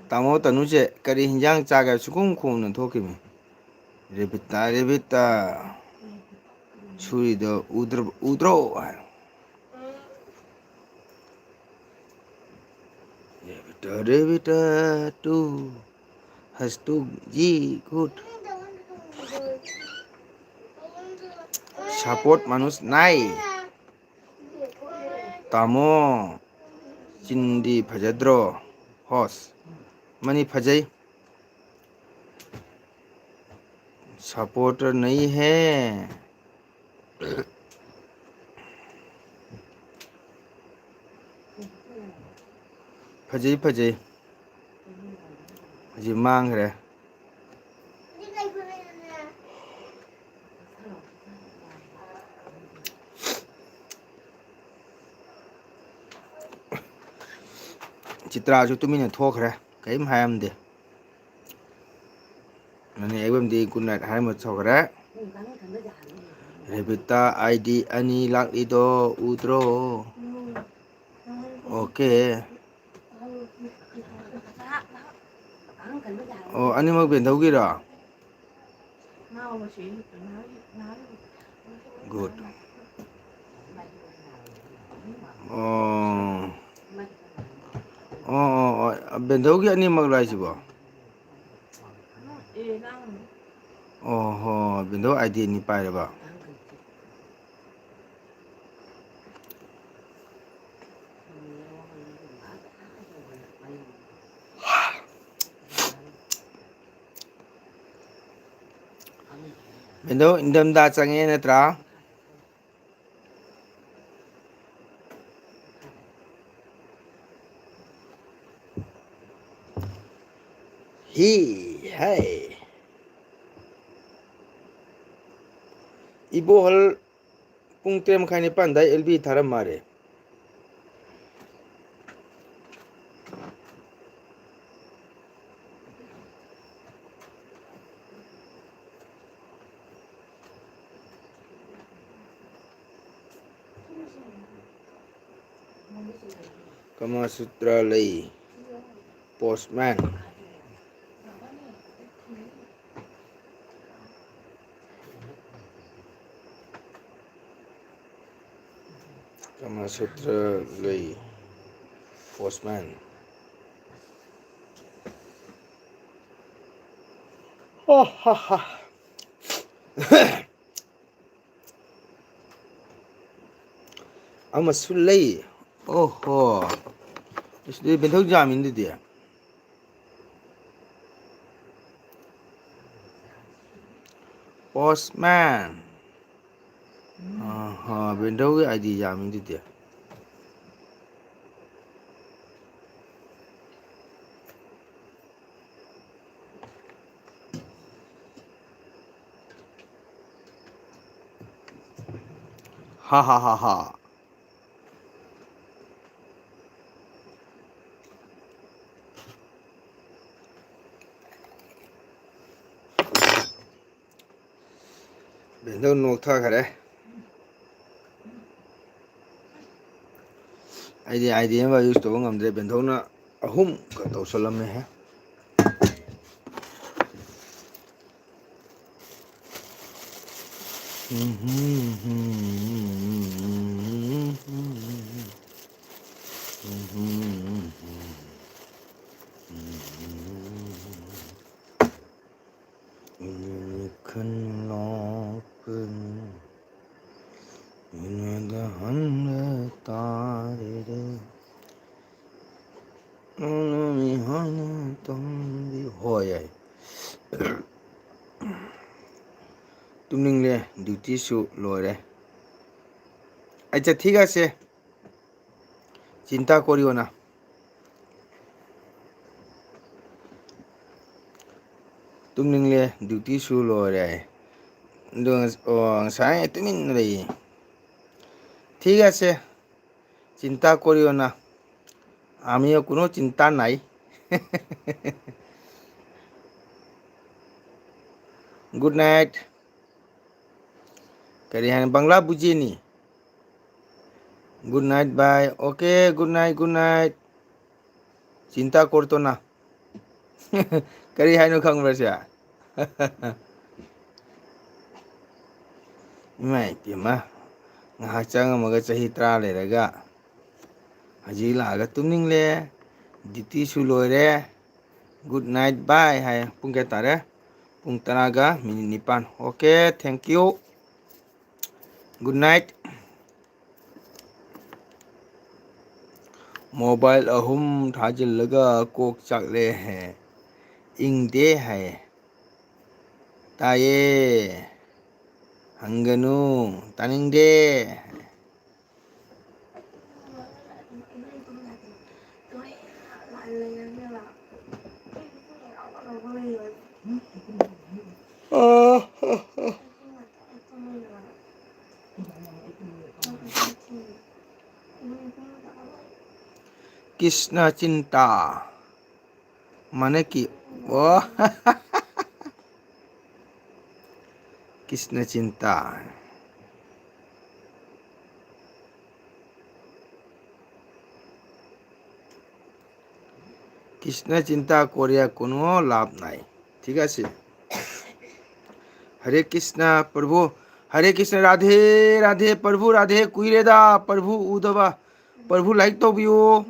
ꯇꯥꯃꯣ ꯇꯅꯨꯁꯦ ꯀꯔꯤ ꯍꯤꯟꯖꯥꯡ ꯆꯥꯒꯦ ꯁꯨꯈꯨꯝ ꯈꯨꯝꯅ ꯊꯣꯛꯈꯤꯕꯅꯤ꯫ ꯔꯦꯕꯤꯇꯥ, ꯔꯦꯕꯤꯇꯥ, ꯁꯨꯔꯤꯗꯣ ꯎꯗ꯭ꯔ-, ꯎꯗ꯭ꯔꯣ ꯍꯥꯏ꯫ ꯔꯦꯕꯤꯇꯥ, ꯔꯦꯕꯤꯇꯥ, ꯇꯨ, ꯍꯁꯇꯨ, ꯖꯤ, ꯒꯨꯗ꯫ ꯁꯄꯣꯔꯠ ꯃꯅꯨꯁ ꯅꯥꯏ꯫ ꯇꯥꯃꯣ, ꯆꯤꯟꯗꯤ ꯐꯖꯗ꯭ꯔꯣ? ꯍꯣꯁ, ꯃꯅꯤ ꯐꯖꯩ꯫ ꯁꯄꯣꯔꯇꯔ ꯅꯩꯍꯦ꯫ ꯐꯖꯩ, ꯐꯖꯩ꯫ ꯍꯧꯖꯤꯛ ꯃꯥꯡꯈ꯭ꯔꯦ꯫ ꯆꯤꯇ꯭ꯔꯥꯁꯨ ꯇꯨꯃꯤꯟꯅ ꯊꯣꯛꯈ꯭ꯔꯦ, ꯀꯔꯤꯝ ꯍꯥꯏꯔꯝꯗꯦ꯫ ꯅꯅꯦ ꯑꯩꯉꯣꯟꯗꯤ good night ꯍꯥꯏꯔꯝꯕ ꯊꯣꯛꯈ꯭ꯔꯦ꯫ ꯔꯦꯕꯤꯇꯥ ID ꯑꯅꯤ ꯂꯥꯛꯂꯤꯗꯣ ꯎꯗ꯭ꯔꯣ? Okay꯫ ꯑꯣ, ꯑꯅꯤꯃꯛ ꯕꯦꯟꯊꯧꯒꯤꯔꯣ? Good꯫ ꯑꯣ꯫ ꯑꯣ, ꯑꯣ, ꯑꯣ꯫ ꯕꯦꯟꯊꯧꯒꯤ ꯑꯅꯤꯃꯛꯂꯣ ꯍꯥꯏꯁꯤꯕꯣ? ꯑꯣ ꯍꯣ, ꯕꯦꯟꯊꯧ ID ꯑꯅꯤ ꯄꯥꯏꯔꯕ? ꯕꯦꯟꯊꯧ, ꯏꯪꯊꯝꯊꯥ ꯆꯪꯉꯛꯑꯦ ꯅꯠꯇ꯭ꯔꯥ? ꯍꯤ, ꯍꯥꯏ꯫ ꯏꯕꯣꯍꯜ ꯄꯨꯡ ꯇꯔꯦꯠ ꯃꯈꯥꯏ ꯅꯤꯄꯥꯟ ꯑꯗꯥꯏ LB ꯊꯥꯔꯝ ꯃꯥꯜꯂꯦ꯫ ꯀꯃꯥ ꯁꯨꯇ꯭ꯔ ꯂꯩ꯫ Postman꯫ ꯀꯃꯥ ꯁꯨꯇ꯭ꯔ ꯂꯩ꯫ Postman꯫ ꯑꯣ ꯍꯥ ꯍꯥ꯫ ꯑꯃꯁꯨ ꯂꯩ꯫ ꯑꯣꯍꯣ꯫ ꯑꯁ, ꯑꯗꯨꯗꯤ ꯕꯦꯟꯊꯧ ꯌꯥꯝꯃꯤꯅ ꯑꯗꯨꯗꯤ꯫ Postman꯫ ꯑꯍꯥ, ꯕꯦꯟꯊꯧꯒꯤ ID ꯌꯥꯝꯃꯤ ꯑꯗꯨꯗꯤ꯫ Ha ha ha ha. ꯕꯦꯟꯊꯧ ꯅꯣꯛꯊꯈ꯭ꯔꯦ꯫ ꯑꯩꯗꯤ ꯑꯥꯏꯗꯤ ꯑꯃ ꯌꯨꯁ ꯇꯧꯕ ꯉꯝꯗ꯭ꯔꯦ꯫ ꯕꯦꯟꯊꯧꯅ ꯑꯍꯨꯝ ꯈꯛ ꯇꯧꯁꯜꯂꯝꯃꯦꯍꯦ꯫ ꯈꯟꯂꯣꯛꯄꯅꯤ ꯎꯅꯗ ꯍꯟꯕ ꯇꯥꯔꯦ꯫ ꯅꯪꯅ ꯃꯤꯍꯥꯏꯅ ꯇꯝꯕꯤ-, ꯍꯣꯏ, ꯌꯥꯏ꯫ ꯇꯨꯝꯅꯤꯡꯂꯦ, ꯗ꯭ꯌꯨꯇꯤꯁꯨ ꯂꯣꯏꯔꯦ꯫ ꯑꯩ ꯆꯠꯊꯤꯒꯁꯦ꯫ ꯆꯤꯟꯇꯥ ꯀꯣꯔꯤꯑꯣꯅ꯫ ꯇꯨꯝꯅꯤꯡꯂꯦ, ꯗ꯭ꯌꯨꯇꯤꯁꯨ ꯂꯣꯏꯔꯦ꯫ ꯑꯗꯣ ꯉꯁ-, ꯑꯣ, ꯉꯁꯥꯏ ꯇꯨꯃꯤꯟꯅ ꯂꯩꯌꯦ꯫ ꯊꯤꯒꯁꯦ꯫ ꯆꯤꯟꯇꯥ ꯀꯣꯔꯤꯑꯣꯅ꯫ ꯑꯃꯤꯌꯣ ꯀꯨꯅꯣ ꯆꯤꯟꯇꯥ ꯅꯥꯏ꯫ Good night꯫ ꯀꯔꯤ ꯍꯥꯏꯅ Bangla ꯕꯨꯖꯤꯅꯤ꯫ Good night, bye. Okay, good night, good night. ꯆꯤꯟꯇꯥ ꯀꯣꯔꯇꯣꯅ꯫ ꯀꯔꯤ ꯍꯥꯏꯅꯣ ꯈꯪꯕ꯭ꯔꯥ ꯁꯦ? ꯏꯃꯥꯏ ꯄꯦꯝꯃ, ꯉꯥꯏꯍꯥꯛ ꯆꯪꯉꯝꯃꯒ ꯆꯍꯤ ꯇꯔꯥ ꯂꯩꯔꯒ ꯍꯧꯖꯤꯛ ꯂꯥꯛꯑꯒ ꯇꯨꯝꯅꯤꯡꯂꯦ, ꯗ꯭ꯌꯨꯇꯤꯁꯨ ꯂꯣꯏꯔꯦ, good night, bye ꯍꯥꯏ꯫ ꯄꯨꯡ ꯀꯌꯥ ꯇꯥꯔꯦ? ꯄꯨꯡ ꯇꯔꯥꯒ ꯃꯤꯅꯤꯠ ꯅꯤꯄꯥꯟ꯫ Okay, thank you. Good night. Mobile ꯑꯍꯨꯝ ꯊꯥꯖꯤꯜꯂꯒ ꯀꯣꯛ ꯆꯥꯛꯂꯦ ꯍꯦ꯫ ꯏꯪꯗꯦ ꯍꯥꯏꯌꯦ꯫ ꯇꯥꯏꯌꯦ꯫ ꯍꯪꯒꯅꯨ꯫ ꯇꯥꯅꯤꯡꯗꯦ꯫ ꯀ꯭ꯔꯤꯁꯅ ꯆꯤꯟꯇꯥ꯫ ꯃꯥꯅꯦ ꯀꯤ-, ꯑꯣ꯫ ꯀ꯭ꯔꯤꯁꯅ ꯆꯤꯟꯇꯥ꯫ কৃষ্ণ চিন্তা করিয়া কোনো লাভ নাই। ঠিক আছে? হরে কৃষ্ণ প্রভু, হরে কৃষ্ণ, রাধে রাধে প্রভু, রাধে, ꯀꯨꯏꯔꯦꯗ ꯄ꯭ꯔꯚꯨ ꯎꯗꯕ꯫ ꯄ꯭ꯔꯚꯨ like ꯇꯧꯕꯤꯌꯨ꯫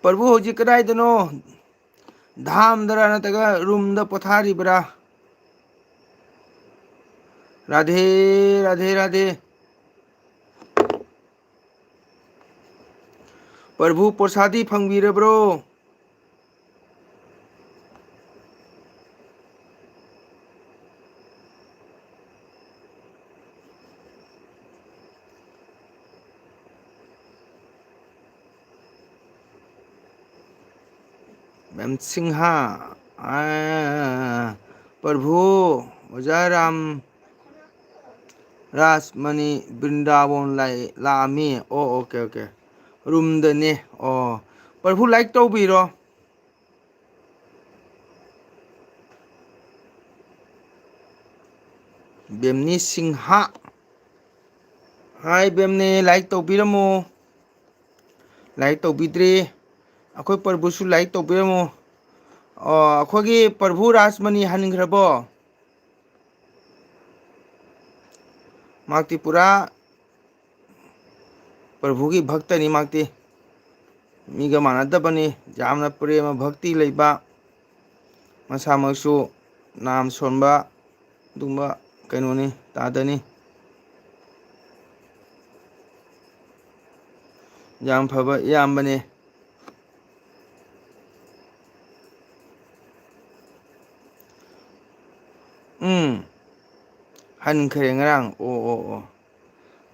ꯄ꯭ꯔꯚꯨ ꯍꯧꯖꯤꯛ ꯀꯗꯥꯏꯗꯅꯣ? ꯙꯥꯝꯗꯔ ꯅꯠꯇ꯭ꯔꯒ ꯔꯨꯝꯗ ꯄꯣꯊꯥꯔꯤꯕ꯭ꯔꯥ? ꯔꯥꯙꯦ, ꯔꯥꯙꯦ, ꯔꯥꯙꯦ꯫ ꯄ꯭ꯔꯚꯨ ꯄ꯭ꯔꯁꯥꯗꯤ ꯐꯪꯕꯤꯔꯕ꯭ꯔꯣ? ꯃꯦꯝ ꯁꯤꯡꯍ, ꯑꯥ, ꯄ꯭ꯔꯚꯨ, ꯑꯣꯖꯥ ꯔꯥꯝ ꯔꯥꯖꯃꯅꯤ ꯕ꯭ꯔꯤꯟꯗꯥꯕꯣꯟ ꯂꯥꯛꯏ-, ꯂꯥꯛꯑꯝꯃꯤ꯫ ꯑꯣ, okay, okay꯫ ꯔꯨꯝꯗꯅꯦ꯫ ꯑꯣ, ꯄ꯭ꯔꯚꯨ like ꯇꯧꯕꯤꯔꯣ꯫ ꯕꯦꯝꯅꯤ ꯁꯤꯡꯍ꯫ Hi ꯕꯦꯝꯅꯤ, like ꯇꯧꯕꯤꯔꯝꯃꯣ꯫ Like ꯇꯧꯕꯤꯗ꯭ꯔꯤ꯫ ꯑꯩꯈꯣꯏ ꯄ꯭ꯔꯚꯨꯁꯨ like ꯇꯧꯕꯤꯔꯝꯃꯣ꯫ ꯑꯣ, ꯑꯩꯈꯣꯏꯒꯤ ꯄ꯭ꯔꯚꯨ ꯔꯥꯖꯃꯅꯤ ꯍꯟꯈ꯭ꯔꯕꯣ? ꯃꯍꯥꯛꯇꯤ ꯄꯨꯔꯥ ꯄ꯭ꯔꯚꯨꯒꯤ ꯚꯛꯇꯅꯤ ꯃꯍꯥꯛꯇꯤ꯫ ꯃꯤꯒ ꯃꯥꯟꯅꯗꯕꯅꯤ꯫ ꯌꯥꯝꯅ ꯄ꯭ꯔꯦꯃ ꯚꯛꯇꯤ ꯂꯩꯕ, ꯃꯁꯥꯃꯛꯁꯨ ꯅꯥꯝ ꯁꯣꯟꯕ ꯑꯗꯨꯒꯨꯝꯕ ꯀꯩꯅꯣꯅꯤ, ꯇꯥꯗꯅꯤ꯫ ꯌꯥꯝ ꯐꯕ ꯏꯌꯥꯝꯕꯅꯤ꯫ ꯎꯝ꯫ ꯍꯟꯈ꯭ꯔꯦ ꯉꯔꯥꯡ꯫ ꯑꯣ, ꯑꯣ, ꯑꯣ꯫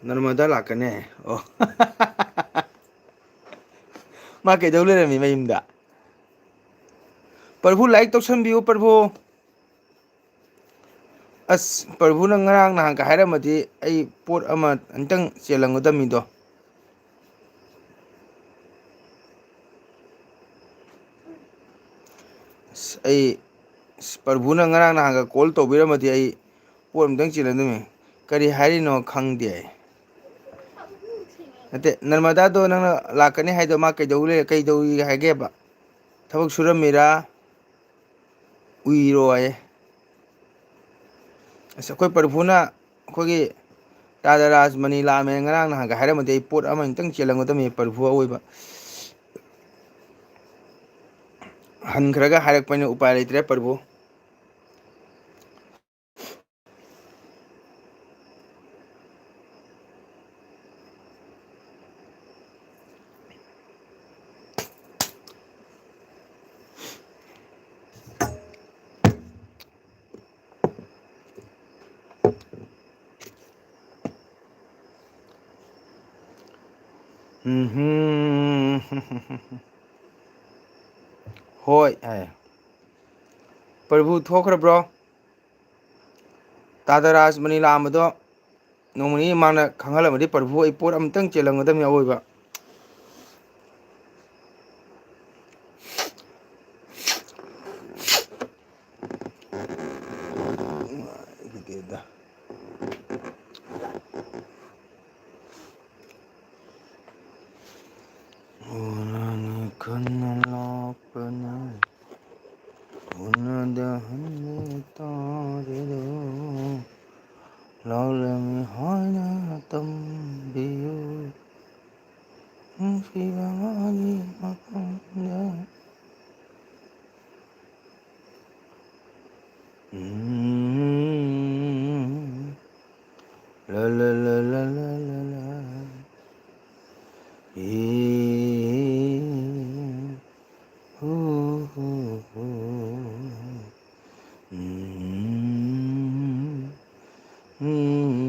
ꯅꯔꯃꯗꯥ ꯂꯥꯛꯀꯅꯦ꯫ ꯑꯣ꯫ ꯃꯥ ꯀꯩꯗꯧ ꯂꯩꯔꯝꯃꯤ ꯃꯌꯨꯝꯗ? ꯄ꯭ꯔꯚꯨ, like ꯇꯧꯁꯟꯕꯤꯌꯨ, ꯄ꯭ꯔꯚꯨ꯫ ꯑꯁ, ꯄ꯭ꯔꯚꯨꯅ ꯉꯔꯥꯡ ꯅꯍꯥꯟꯒ ꯍꯥꯏꯔꯝꯃꯗꯤ ꯑꯩ ꯄꯣꯠ ꯑꯃ ꯑꯝꯇꯪ ꯆꯦꯜꯂꯝꯒꯗꯕꯅꯤꯗꯣ꯫ ꯑꯁ, ꯑꯩ, ꯑꯁ, ꯄ꯭ꯔꯚꯨꯅ ꯉꯔꯥꯡ ꯅꯍꯥꯟꯒ call ꯇꯧꯕꯤꯔꯝꯃꯗꯤ ꯑꯩ ꯄꯣꯠ ꯑꯝꯇꯪ ꯆꯦꯜꯂꯝꯗꯣꯏꯅꯤ꯫ ꯀꯔꯤ ꯍꯥꯏꯔꯤꯅꯣ ꯈꯪꯗꯦ ꯑꯩ꯫ ꯅꯠꯇꯦ, ꯅꯔꯃꯗꯥꯗꯣ ꯅꯪꯅ ꯂꯥꯛꯀꯅꯤ ꯍꯥꯏꯗꯣ ꯃꯥ ꯀꯩꯗꯧ ꯂꯩ-, ꯀꯩꯗꯧꯔꯤ ꯍꯥꯏꯒꯦꯕ? ꯊꯕꯛ ꯁꯨꯔꯝꯃꯤꯔꯥ? ꯎꯏꯔꯣ ꯍꯥꯏꯌꯦ꯫ ꯑꯁ, ꯑꯩꯈꯣꯏ ꯄ꯭ꯔꯚꯨꯅ ꯑꯩꯈꯣꯏꯒꯤ ꯔꯥꯙꯥ ꯔꯥꯖ ꯃꯅꯤ ꯂꯥꯛꯑꯝꯃꯦ ꯉꯔꯥꯡ ꯅꯍꯥꯟꯒ ꯍꯥꯏꯔꯝꯃꯗꯤ ꯑꯩ ꯄꯣꯠ ꯑꯃ ꯑꯅꯤꯇꯪ ꯆꯦꯜꯂꯝꯒꯗꯕꯅꯤ ꯄ꯭ꯔꯚꯨ ꯑꯋꯣꯏꯕ꯫ ꯍꯟꯈ꯭ꯔꯒ ꯍꯥꯏꯔꯛꯄꯅꯤꯅ ꯎꯄꯥꯏ ꯂꯩꯇ꯭ꯔꯦ ꯄ꯭ꯔꯚꯨ꯫ ꯎꯝꯍꯨꯝ꯫ ꯍꯣꯏ ꯍꯥꯏ꯫ ꯄ꯭ꯔꯚꯨ ꯊꯣꯛꯈ꯭ꯔꯕ꯭ꯔꯣ? ꯇꯥꯗ ꯔꯥꯖ ꯃꯅꯤ ꯂꯥꯛꯑꯝꯕꯗꯣ ꯅꯣꯡꯃ ꯅꯤꯅꯤ ꯃꯥꯡꯗ ꯈꯪꯍꯜꯂꯝꯃꯗꯤ ꯄ꯭ꯔꯚꯨ ꯑꯩ ꯄꯣꯠ ꯑꯃꯇꯪ ꯆꯦꯜꯂꯝꯒꯗꯕꯅꯤ ꯑꯋꯣꯏꯕ꯫ ꯈꯟꯅ ꯂꯥꯛꯄꯅ ꯎꯅꯗ ꯍꯟꯅ ꯇꯥꯔꯦꯗꯣ꯫ ꯂꯥꯛꯂꯝꯃꯤ ꯍꯥꯏꯅ ꯇꯝꯕꯤꯌꯨ꯫ ꯅꯨꯡꯁꯤꯕ ꯃꯥꯒꯤ ꯃꯐꯝꯗ꯫ ꯎꯝ꯫ ꯂ ꯂ ꯂ ꯂ ꯂ ꯂ ꯂ꯫ ꯏ꯫ ꯎ ꯎ ꯎ꯫ ꯎꯝ꯫ ꯎꯝ꯫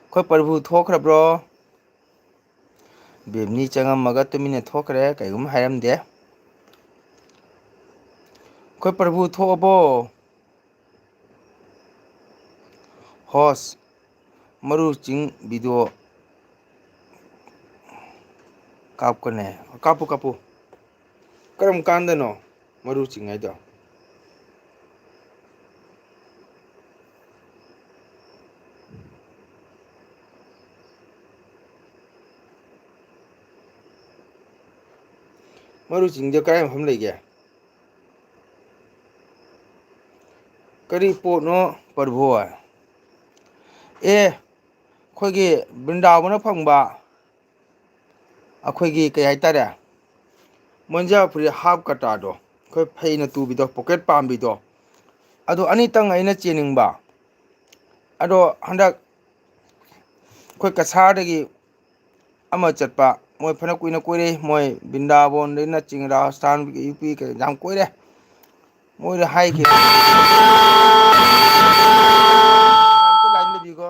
ꯑꯩꯈꯣꯏ ꯄ꯭ꯔꯚꯨ ꯊꯣꯛꯈ꯭ꯔꯕ꯭ꯔꯣ? ꯕꯦꯝꯅꯤ ꯆꯪꯉꯝꯃꯒ ꯇꯨꯃꯤꯟꯅ ꯊꯣꯛꯈ꯭ꯔꯦ, ꯀꯩꯒꯨꯝꯕ ꯍꯥꯏꯔꯝꯗꯦ꯫ ꯑꯩꯈꯣꯏ ꯄ꯭ꯔꯚꯨ ꯊꯣꯛꯑꯕꯣ? ꯍꯣꯁ, ꯃꯔꯨ ꯆꯤꯡ ꯚꯤꯗꯤꯑꯣ ꯀꯥꯞꯀꯅꯦ꯫ ꯀꯥꯞꯄꯨ, ꯀꯥꯞꯄꯨ꯫ ꯀꯔꯝ ꯀꯥꯟꯗꯅꯣ ꯃꯔꯨ ꯆꯤꯡ ꯍꯥꯏꯗꯣ? ꯃꯔꯨ ꯆꯤꯡꯗ ꯀꯗꯥꯏ ꯃꯐꯝ ꯂꯩꯒꯦ? ꯀꯔꯤ ꯄꯣꯠꯅꯣ ꯄ꯭ꯔꯚꯨ? ꯑꯦ, ꯑꯩꯈꯣꯏꯒꯤ ꯕ꯭ꯔꯤꯟꯗꯥꯕꯅ ꯐꯪꯕ ꯑꯩꯈꯣꯏꯒꯤ ꯀꯩ ꯍꯥꯏꯇꯥꯔꯦ, ꯃꯣꯟꯖꯥ ꯐꯨꯔꯤꯠ ꯍꯥꯞ ꯀꯇꯥꯗꯣ, ꯑꯩꯈꯣꯏ ꯐꯩꯅ ꯇꯨꯕꯤꯗꯣ, ꯄꯣꯀꯦꯠ ꯄꯥꯝꯕꯤꯗꯣ, ꯑꯗꯣ ꯑꯅꯤꯇꯪ ꯑꯩꯅ ꯆꯦꯟꯅꯤꯡꯕ꯫ ꯑꯗꯣ ꯍꯟꯗꯛ ꯑꯩꯈꯣꯏ ꯀꯁꯥꯔꯗꯒꯤ ꯑꯃ ꯆꯠꯄ, ꯃꯣꯏ ꯐꯅ ꯀꯨꯏꯅ ꯀꯣꯏꯔꯦ, ꯃꯣꯏ ꯕ꯭ꯔꯤꯟꯗꯥꯕꯣꯟꯗꯩꯅ ꯆꯤꯡ ꯔꯥꯖꯁꯊꯥꯟ, ꯌꯨ ꯄꯤ ꯀꯩ ꯌꯥꯝ ꯀꯣꯏꯔꯦ꯫ ꯃꯣꯏꯗ ꯍꯥꯏꯈꯤ꯫ ꯑꯝꯇ ꯂꯥꯏꯟ ꯂꯩꯕꯤꯀꯣ꯫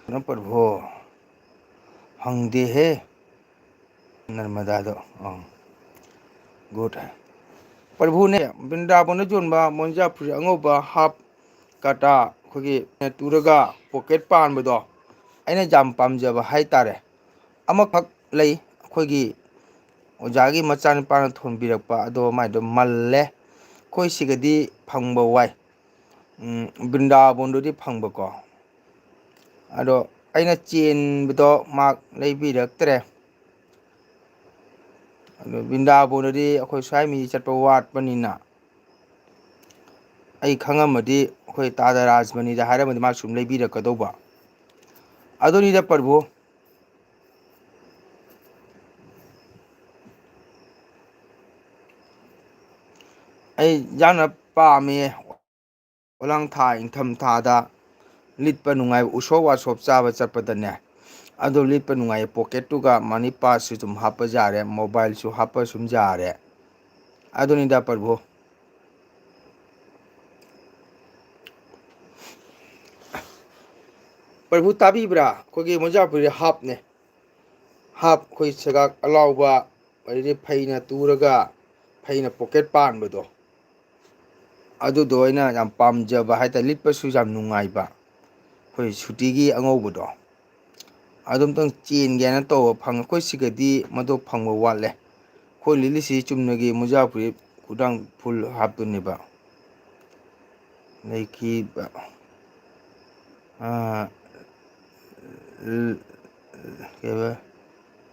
ꯅꯪ ꯄ꯭ꯔꯚꯨ ꯍꯪꯗꯦꯍꯦ꯫ ꯅꯔꯃꯗꯥꯗꯣ, ꯑꯥ꯫ ꯒꯨꯗ꯫ ꯄ꯭ꯔꯚꯨꯅꯦ, ꯕ꯭ꯔꯤꯟꯗꯥꯕꯟꯗ ꯌꯣꯟꯕ ꯃꯣꯟꯖꯥ ꯐꯨꯔꯤꯠ ꯑꯉꯧꯕ ꯍꯥꯞ ꯀꯥꯇꯥ ꯑꯩꯈꯣꯏꯒꯤ ꯇꯨꯔꯒ ꯄꯣꯀꯦꯠ ꯄꯥꯟꯕꯗꯣ ꯑꯩꯅ ꯌꯥꯝ ꯄꯥꯝꯖꯕ ꯍꯥꯏꯇꯥꯔꯦ꯫ ꯑꯃꯈꯛ ꯂꯩ, ꯑꯩꯈꯣꯏꯒꯤ ꯑꯣꯖꯥꯒꯤ ꯃꯆꯥꯅꯨꯄꯥꯅ ꯊꯣꯟꯕꯤꯔꯛꯄ, ꯑꯗꯣ ꯃꯥꯏꯗꯣ ꯃꯜꯂꯦ꯫ ꯑꯩꯈꯣꯏ ꯁꯤꯒꯗꯤ ꯐꯪꯕ ꯋꯥꯏ꯫ ꯎꯝ, ꯕ꯭ꯔꯤꯟꯗꯥꯕꯟꯗꯗꯤ ꯐꯪꯕꯀꯣ꯫ ꯑꯗꯣ ꯑꯩꯅ ꯆꯦꯟꯕꯗꯣ ꯃꯥ ꯂꯩꯕꯤꯔꯛꯇ꯭ꯔꯦ꯫ ꯑꯗꯣ ꯕ꯭ꯔꯤꯟꯗꯥꯕꯟꯗꯗꯤ ꯑꯩꯈꯣꯏ ꯁ꯭ꯋꯥꯏ ꯃꯤ ꯆꯠꯄ ꯋꯥꯠꯄꯅꯤꯅ ꯑꯩ ꯈꯪꯉꯝꯃꯗꯤ ꯑꯩꯈꯣꯏ ꯇꯥꯗ ꯔꯥꯖꯃꯅꯤꯗ ꯍꯥꯏꯔꯝꯃꯗꯤ ꯃꯥ ꯁꯨꯝ ꯂꯩꯕꯤꯔꯛꯀꯗꯧꯕ꯫ ꯑꯗꯨꯅꯤꯗ ꯄ꯭ꯔꯚꯨ꯫ ꯑꯩ ꯌꯥꯝꯅ ꯄꯥꯝꯃꯦ꯫ ꯑꯣꯂꯥꯡ ꯊꯥ, ꯏꯪꯊꯝ ꯊꯥꯗ ꯂꯤꯠꯄ ꯅꯨꯡꯉꯥꯏꯕ ꯎꯁꯣꯞ ꯋꯥꯁꯣꯞ ꯆꯥꯕ ꯆꯠꯄꯗꯅꯦ꯫ ꯑꯗꯨ ꯂꯤꯠꯄ ꯅꯨꯡꯉꯥꯏꯌꯦ꯫ ꯄꯣꯀꯦꯠꯇꯨꯒ ꯃꯅꯤ ꯄꯥꯁꯁꯨ ꯑꯗꯨꯝ ꯍꯥꯞꯄ ꯌꯥꯔꯦ, ꯃꯣꯕꯥꯏꯜꯁꯨ ꯍꯥꯞꯄ ꯁꯨꯝ ꯌꯥꯔꯦ꯫ ꯑꯗꯨꯅꯤꯗ ꯄ꯭ꯔꯚꯨ꯫ ꯄ꯭ꯔꯚꯨ ꯇꯥꯕꯤꯕ꯭ꯔꯥ? ꯑꯩꯈꯣꯏꯒꯤ ꯃꯣꯟꯖꯥ ꯐꯨꯔꯤꯠ ꯍꯥꯞꯅꯦ꯫ ꯍꯥꯞ ꯑꯩꯈꯣꯏ ꯁꯦꯒꯥꯛ ꯑꯂꯥꯎꯕ ꯑꯗꯩꯗꯤ ꯐꯩꯅ ꯇꯨꯔꯒ ꯐꯩꯅ ꯄꯣꯀꯦꯠ ꯄꯥꯟꯕꯗꯣ, ꯑꯗꯨꯗꯣ ꯑꯩꯅ ꯌꯥꯝ ꯄꯥꯝꯖꯕ ꯍꯥꯏꯇꯥꯔꯦ꯫ ꯂꯤꯠꯄꯁꯨ ꯌꯥꯝ ꯅꯨꯡꯉꯥꯏꯕ, ꯑꯩꯈꯣꯏ ꯁꯨꯇꯤꯒꯤ ꯑꯉꯧꯕꯗꯣ꯫ ꯑꯗꯨꯝꯇꯪ ꯆꯦꯟꯒꯦꯅ ꯇꯧꯕ ꯐꯪꯉꯦ꯫ ꯑꯩꯈꯣꯏ ꯁꯤꯒꯗꯤ ꯃꯗꯨ ꯐꯪꯕ ꯋꯥꯠꯂꯦ꯫ ꯑꯩꯈꯣꯏ ꯂꯤꯠꯂꯤꯁꯤ ꯆꯨꯝꯅꯒꯤ ꯃꯣꯖꯥ ꯐꯨꯔꯤꯠ ꯈꯨꯗꯥꯡ ꯐꯨꯜ ꯍꯥꯞꯇꯨꯅꯦꯕ꯫ ꯂꯩꯈꯤꯕ, ꯑꯥ, ꯀꯩꯕ?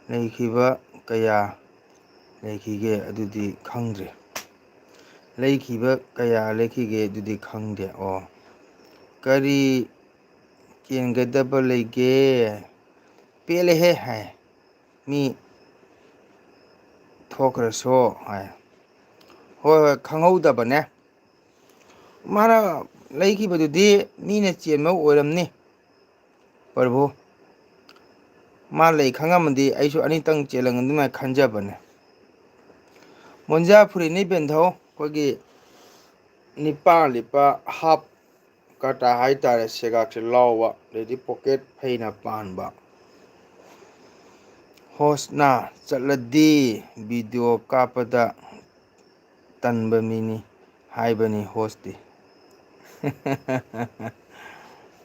ꯂꯩꯈꯤꯕ ꯀꯌꯥ ꯂꯩꯈꯤꯒꯦ ꯑꯗꯨꯗꯤ ꯈꯪꯗ꯭ꯔꯦ꯫ ꯂꯩꯈꯤꯕ ꯀꯌꯥ ꯂꯩꯈꯤꯒꯦ ꯑꯗꯨꯗꯤ ꯈꯪꯗꯦ꯫ ꯑꯣ, ꯀꯔꯤ ꯀꯦꯟꯒꯗꯕ ꯂꯩꯒꯦ? ꯄꯦꯜꯂꯦꯍꯦ ꯍꯥꯏ꯫ ꯃꯤ ꯊꯣꯛꯈ꯭ꯔꯁꯨ ꯍꯥꯏ꯫ ꯍꯣꯏ, ꯍꯣꯏ, ꯈꯪꯍꯧꯗꯕꯅꯦ꯫ ꯃꯥꯅ ꯂꯩꯈꯤꯕꯗꯨꯗꯤ ꯃꯤꯅ ꯆꯦꯟꯕ ꯑꯣꯏꯔꯝꯅꯤ꯫ ꯄ꯭ꯔꯚꯨ, ꯃꯥ ꯂꯩ ꯈꯪꯉꯝꯃꯗꯤ ꯑꯩꯁꯨ ꯑꯅꯤꯇꯪ ꯆꯦꯜꯂꯝꯒꯅꯤ ꯑꯗꯨꯃꯥꯏꯅ ꯈꯟꯖꯕꯅꯦ꯫ ꯃꯣꯟꯖꯥ ꯐꯨꯔꯤꯠꯅꯤ ꯕꯦꯟꯙꯧ, ꯑꯩꯈꯣꯏꯒꯤ ꯅꯤꯄꯥ ꯂꯤꯠꯄ ꯍꯥꯞ ꯀꯥꯇꯥ ꯍꯥꯏꯇꯥꯔꯦ, ꯁꯦꯒꯥꯛꯁꯦ ꯂꯥꯎꯕ, ꯑꯗꯩꯗꯤ ꯄꯣꯀꯦꯠ ꯐꯩꯅ ꯄꯥꯟꯕ꯫ ꯍꯣꯁꯅ ꯆꯠꯂꯗꯤ ꯚꯤꯗꯤꯑꯣ ꯀꯥꯞꯄꯗ ꯇꯟꯕ ꯃꯤꯅꯤ ꯍꯥꯏꯕꯅꯤ ꯍꯣꯁꯇꯤ꯫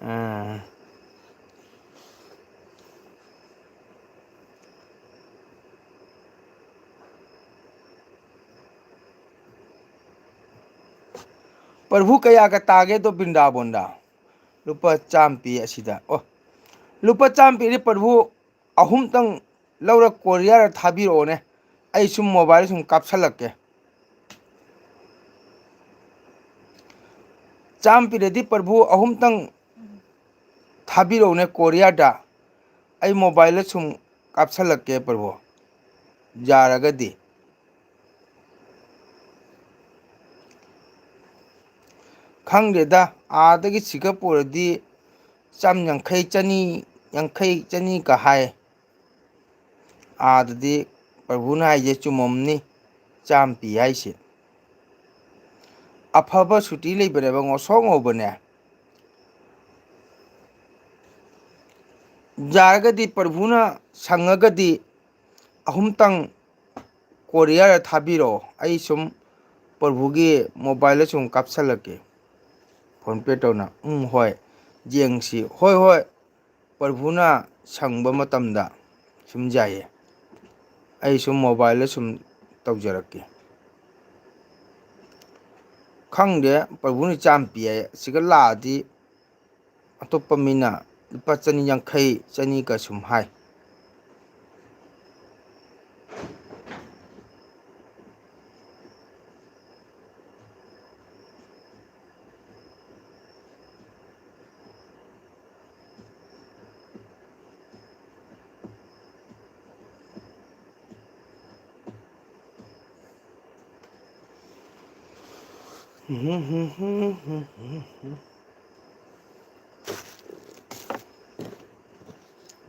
ꯑꯥ꯫ ꯄ꯭ꯔꯚꯨ ꯀꯌꯥꯒ ꯇꯥꯒꯦꯗꯣ ꯕ꯭ꯔꯤꯟꯗꯥꯕꯣꯟꯗ? ꯂꯨꯄꯥ ꯆꯥꯝꯃ ꯄꯤ ꯑꯁꯤꯗ꯫ ꯑꯣ, ꯂꯨꯄꯥ ꯆꯥꯝꯃ ꯄꯤꯔꯗꯤ ꯄ꯭ꯔꯚꯨ ꯑꯍꯨꯝꯇꯪ ꯂꯧꯔ ꯀꯣꯔꯤꯌꯔ ꯊꯥꯕꯤꯔꯛꯑꯣꯅꯦ꯫ ꯑꯩ ꯁꯨꯝ ꯃꯣꯕꯥꯏꯜ ꯁꯨꯝ ꯀꯥꯞꯁꯜꯂꯛꯀꯦ꯫ ꯆꯥꯝꯃ ꯄꯤꯔꯗꯤ ꯄ꯭ꯔꯚꯨ ꯑꯍꯨꯝꯇꯪ ꯊꯥꯕꯤꯔꯛꯎꯅꯦ ꯀꯣꯔꯤꯌꯔꯗ꯫ ꯑꯩ ꯃꯣꯕꯥꯏꯜꯗ ꯁꯨꯝ ꯀꯥꯞꯁꯜꯂꯛꯀꯦ ꯄ꯭ꯔꯚꯨ, ꯌꯥꯔꯒꯗꯤ꯫ ꯈꯪꯗꯦꯗ, ꯑꯥꯗꯒꯤ ꯁꯤꯒ ꯄꯨꯔꯗꯤ ꯆꯥꯝ ꯌꯥꯡꯈꯩ, ꯆꯅꯤ ꯌꯥꯡꯈꯩ, ꯆꯅꯤꯒ ꯍꯥꯏ꯫ ꯑꯥꯗꯗꯤ ꯄ꯭ꯔꯚꯨꯅ ꯍꯥꯏꯁꯦ ꯆꯨꯝꯃꯝꯅꯤ, ꯆꯥꯝ ꯄꯤ ꯍꯥꯏꯁꯦ꯫ ꯑꯐꯕ ꯁꯨꯇꯤ ꯂꯩꯕꯅꯦꯕ, ꯉꯧꯁꯣꯛ ꯉꯧꯕꯅꯦ꯫ ꯌꯥꯔꯒꯗꯤ ꯄ꯭ꯔꯚꯨꯅ ꯁꯪꯉꯒꯗꯤ ꯑꯍꯨꯝꯇꯪ ꯀꯣꯔꯤꯌꯔ ꯊꯥꯕꯤꯔꯛꯑꯣ, ꯑꯩ ꯁꯨꯝ ꯄ꯭ꯔꯚꯨꯒꯤ ꯃꯣꯕꯥꯏꯜꯗ ꯁꯨꯝ ꯀꯥꯞꯁꯜꯂꯛꯀꯦ꯫ ꯐꯣꯟ ꯄꯦ ꯇꯧꯅ꯫ ꯎꯝ, ꯍꯣꯏ꯫ ꯌꯦꯡꯁꯤ꯫ ꯍꯣꯏ, ꯍꯣꯏ꯫ ꯄ꯭ꯔꯚꯨꯅ ꯁꯪꯕ ꯃꯇꯝꯗ ꯁꯨꯝ ꯌꯥꯏꯌꯦ꯫ ꯑꯩ ꯁꯨꯝ ꯃꯣꯕꯥꯏꯜꯗ ꯁꯨꯝ ꯇꯧꯖꯔꯛꯀꯦ꯫ ꯈꯪꯗꯦ, ꯄ꯭ꯔꯚꯨꯅ ꯆꯥꯝ ꯄꯤ ꯍꯥꯏ꯫ ꯑꯁꯤꯒ ꯂꯥꯛꯑꯗꯤ ꯑꯇꯣꯞꯄ ꯃꯤꯅ ꯂꯨꯄꯥ ꯆꯅꯤ ꯌꯥꯡꯈꯩ, ꯆꯅꯤꯒ ꯁꯨꯝ ꯍꯥꯏ꯫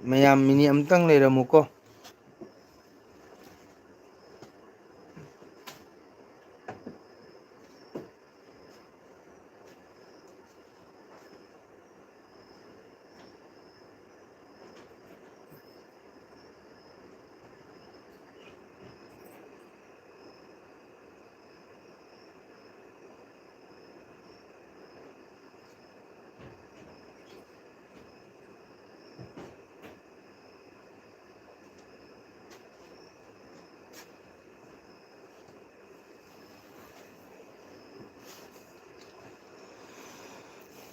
ꯃꯌꯥꯝ ꯃꯤꯅꯤꯠ ꯑꯃꯇꯪ ꯂꯩꯔꯝꯃꯨꯀꯣ꯫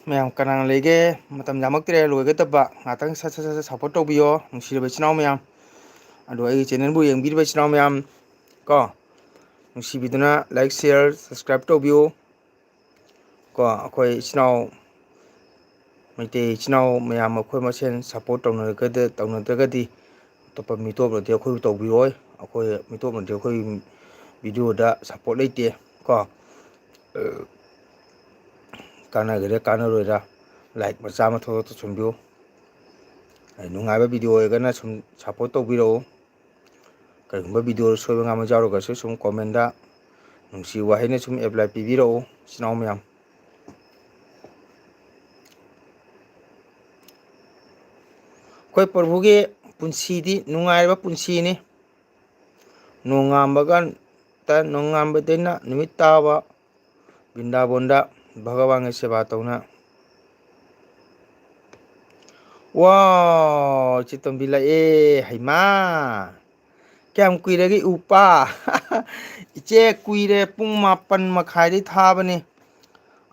ꯃꯌꯥꯝ ꯀꯅꯥ ꯂꯩꯒꯦ? ꯃꯇꯝ ꯌꯥꯝꯃꯛꯇ꯭ꯔꯦ, ꯂꯣꯏꯒꯗꯕ꯫ ꯉꯥꯛꯇꯪ ꯁꯠ ꯁꯠ ꯁꯠ ꯁꯠ ꯁꯞꯄꯣꯔꯠ ꯇꯧꯕꯤꯌꯣ, ꯅꯨꯡꯁꯤꯔꯕ ꯏꯆꯤꯟ ꯏꯅꯥꯎ ꯃꯌꯥꯝ꯫ ꯑꯗꯣ ꯑꯩꯒꯤ ꯆꯦꯅꯦꯜꯕꯨ ꯌꯦꯡꯕꯤꯔꯤꯕ ꯏꯆꯤꯟ ꯏꯅꯥꯎ ꯃꯌꯥꯝ ꯀꯣ, ꯅꯨꯡꯁꯤꯕꯤꯗꯨꯅ ꯂꯥꯏꯛ, ꯁꯤꯌꯔ, ꯁꯕꯁꯀ꯭ꯔꯥꯏꯕ ꯇꯧꯕꯤꯌꯨ꯫ ꯀꯣ, ꯑꯩꯈꯣꯏ ꯏꯆꯤꯟ ꯏꯅꯥꯎ, ꯃꯩꯇꯩ ꯏꯆꯤꯟ ꯏꯅꯥꯎ ꯃꯌꯥꯝ ꯑꯩꯈꯣꯏ ꯃꯁꯦꯟ ꯁꯞꯄꯣꯔꯠ ꯇꯧꯅꯔꯒꯗ-, ꯇꯧꯅꯗ꯭ꯔꯒꯗꯤ ꯑꯇꯣꯞꯄ ꯃꯤꯇꯣꯞꯅꯗꯤ ꯑꯩꯈꯣꯏꯕꯨ ꯇꯧꯕꯤꯔꯣꯏ꯫ ꯑꯩꯈꯣꯏ ꯃꯤꯇꯣꯞꯅꯗꯤ ꯑꯩꯈꯣꯏ ꯚꯤꯗꯤꯑꯣꯗ ꯁꯞꯄꯣꯔꯠ ꯂꯩꯇꯦ꯫ ꯀꯣ, ꯀꯥꯟꯅꯒꯦꯔꯥ ꯀꯥꯟꯅꯔꯣꯏꯔꯥ, ꯂꯥꯏꯛ ꯃꯆꯥ ꯑꯃ ꯊꯣꯛ ꯊꯣꯛ ꯇꯧꯁꯟꯕꯤꯌꯨ꯫ ꯑꯩ ꯅꯨꯡꯉꯥꯏꯕ ꯚꯤꯗꯤꯑꯣ ꯑꯣꯏꯔꯒꯅ ꯁꯨꯝ ꯁꯞꯄꯣꯔꯠ ꯇꯧꯕꯤꯔꯛꯎ꯫ ꯀꯔꯤꯒꯨꯝꯕ ꯚꯤꯗꯤꯑꯣ ꯁꯣꯏꯕ ꯉꯥꯝꯕ ꯌꯥꯎꯔꯒꯁꯨ ꯁꯨꯝ ꯀꯣꯃꯦꯟꯗ ꯅꯨꯡꯁꯤ ꯋꯥꯍꯩꯅ ꯁꯨꯝ ꯑꯦꯄ꯭ꯂꯥꯏ ꯄꯤꯕꯤꯔꯛꯎ, ꯏꯆꯤꯟ ꯏꯅꯥꯎ ꯃꯌꯥꯝ꯫ ꯑꯩꯈꯣꯏ ꯄ꯭ꯔꯚꯨꯒꯤ ꯄꯨꯟꯁꯤꯗꯤ ꯅꯨꯡꯉꯥꯏꯔꯕ ꯄꯨꯟꯁꯤꯅꯤ꯫ ꯅꯣꯡꯉꯥꯟꯕꯒ ꯇ-, ꯅꯣꯡꯉꯥꯟꯕꯗꯩꯅ ꯅꯨꯃꯤꯠ ꯇꯥꯕ ꯕ꯭ꯔꯤꯟꯗꯥꯕꯣꯟꯗ ꯚꯒꯋꯥꯟꯒꯤ ꯁꯦꯕꯥ ꯇꯧꯅ꯫ ꯋꯥ, ꯏꯆꯦ ꯇꯣꯝꯕꯤ ꯂꯥꯛꯑꯦ, ꯍꯩꯃꯥ! ꯀꯌꯥꯝ ꯀꯨꯏꯔꯒꯦ ꯎꯄꯥ? ꯏꯆꯦ, ꯀꯨꯏꯔꯦ, ꯄꯨꯡ ꯃꯥꯄꯟ ꯃꯈꯥꯏꯗꯩ ꯊꯥꯕꯅꯤ꯫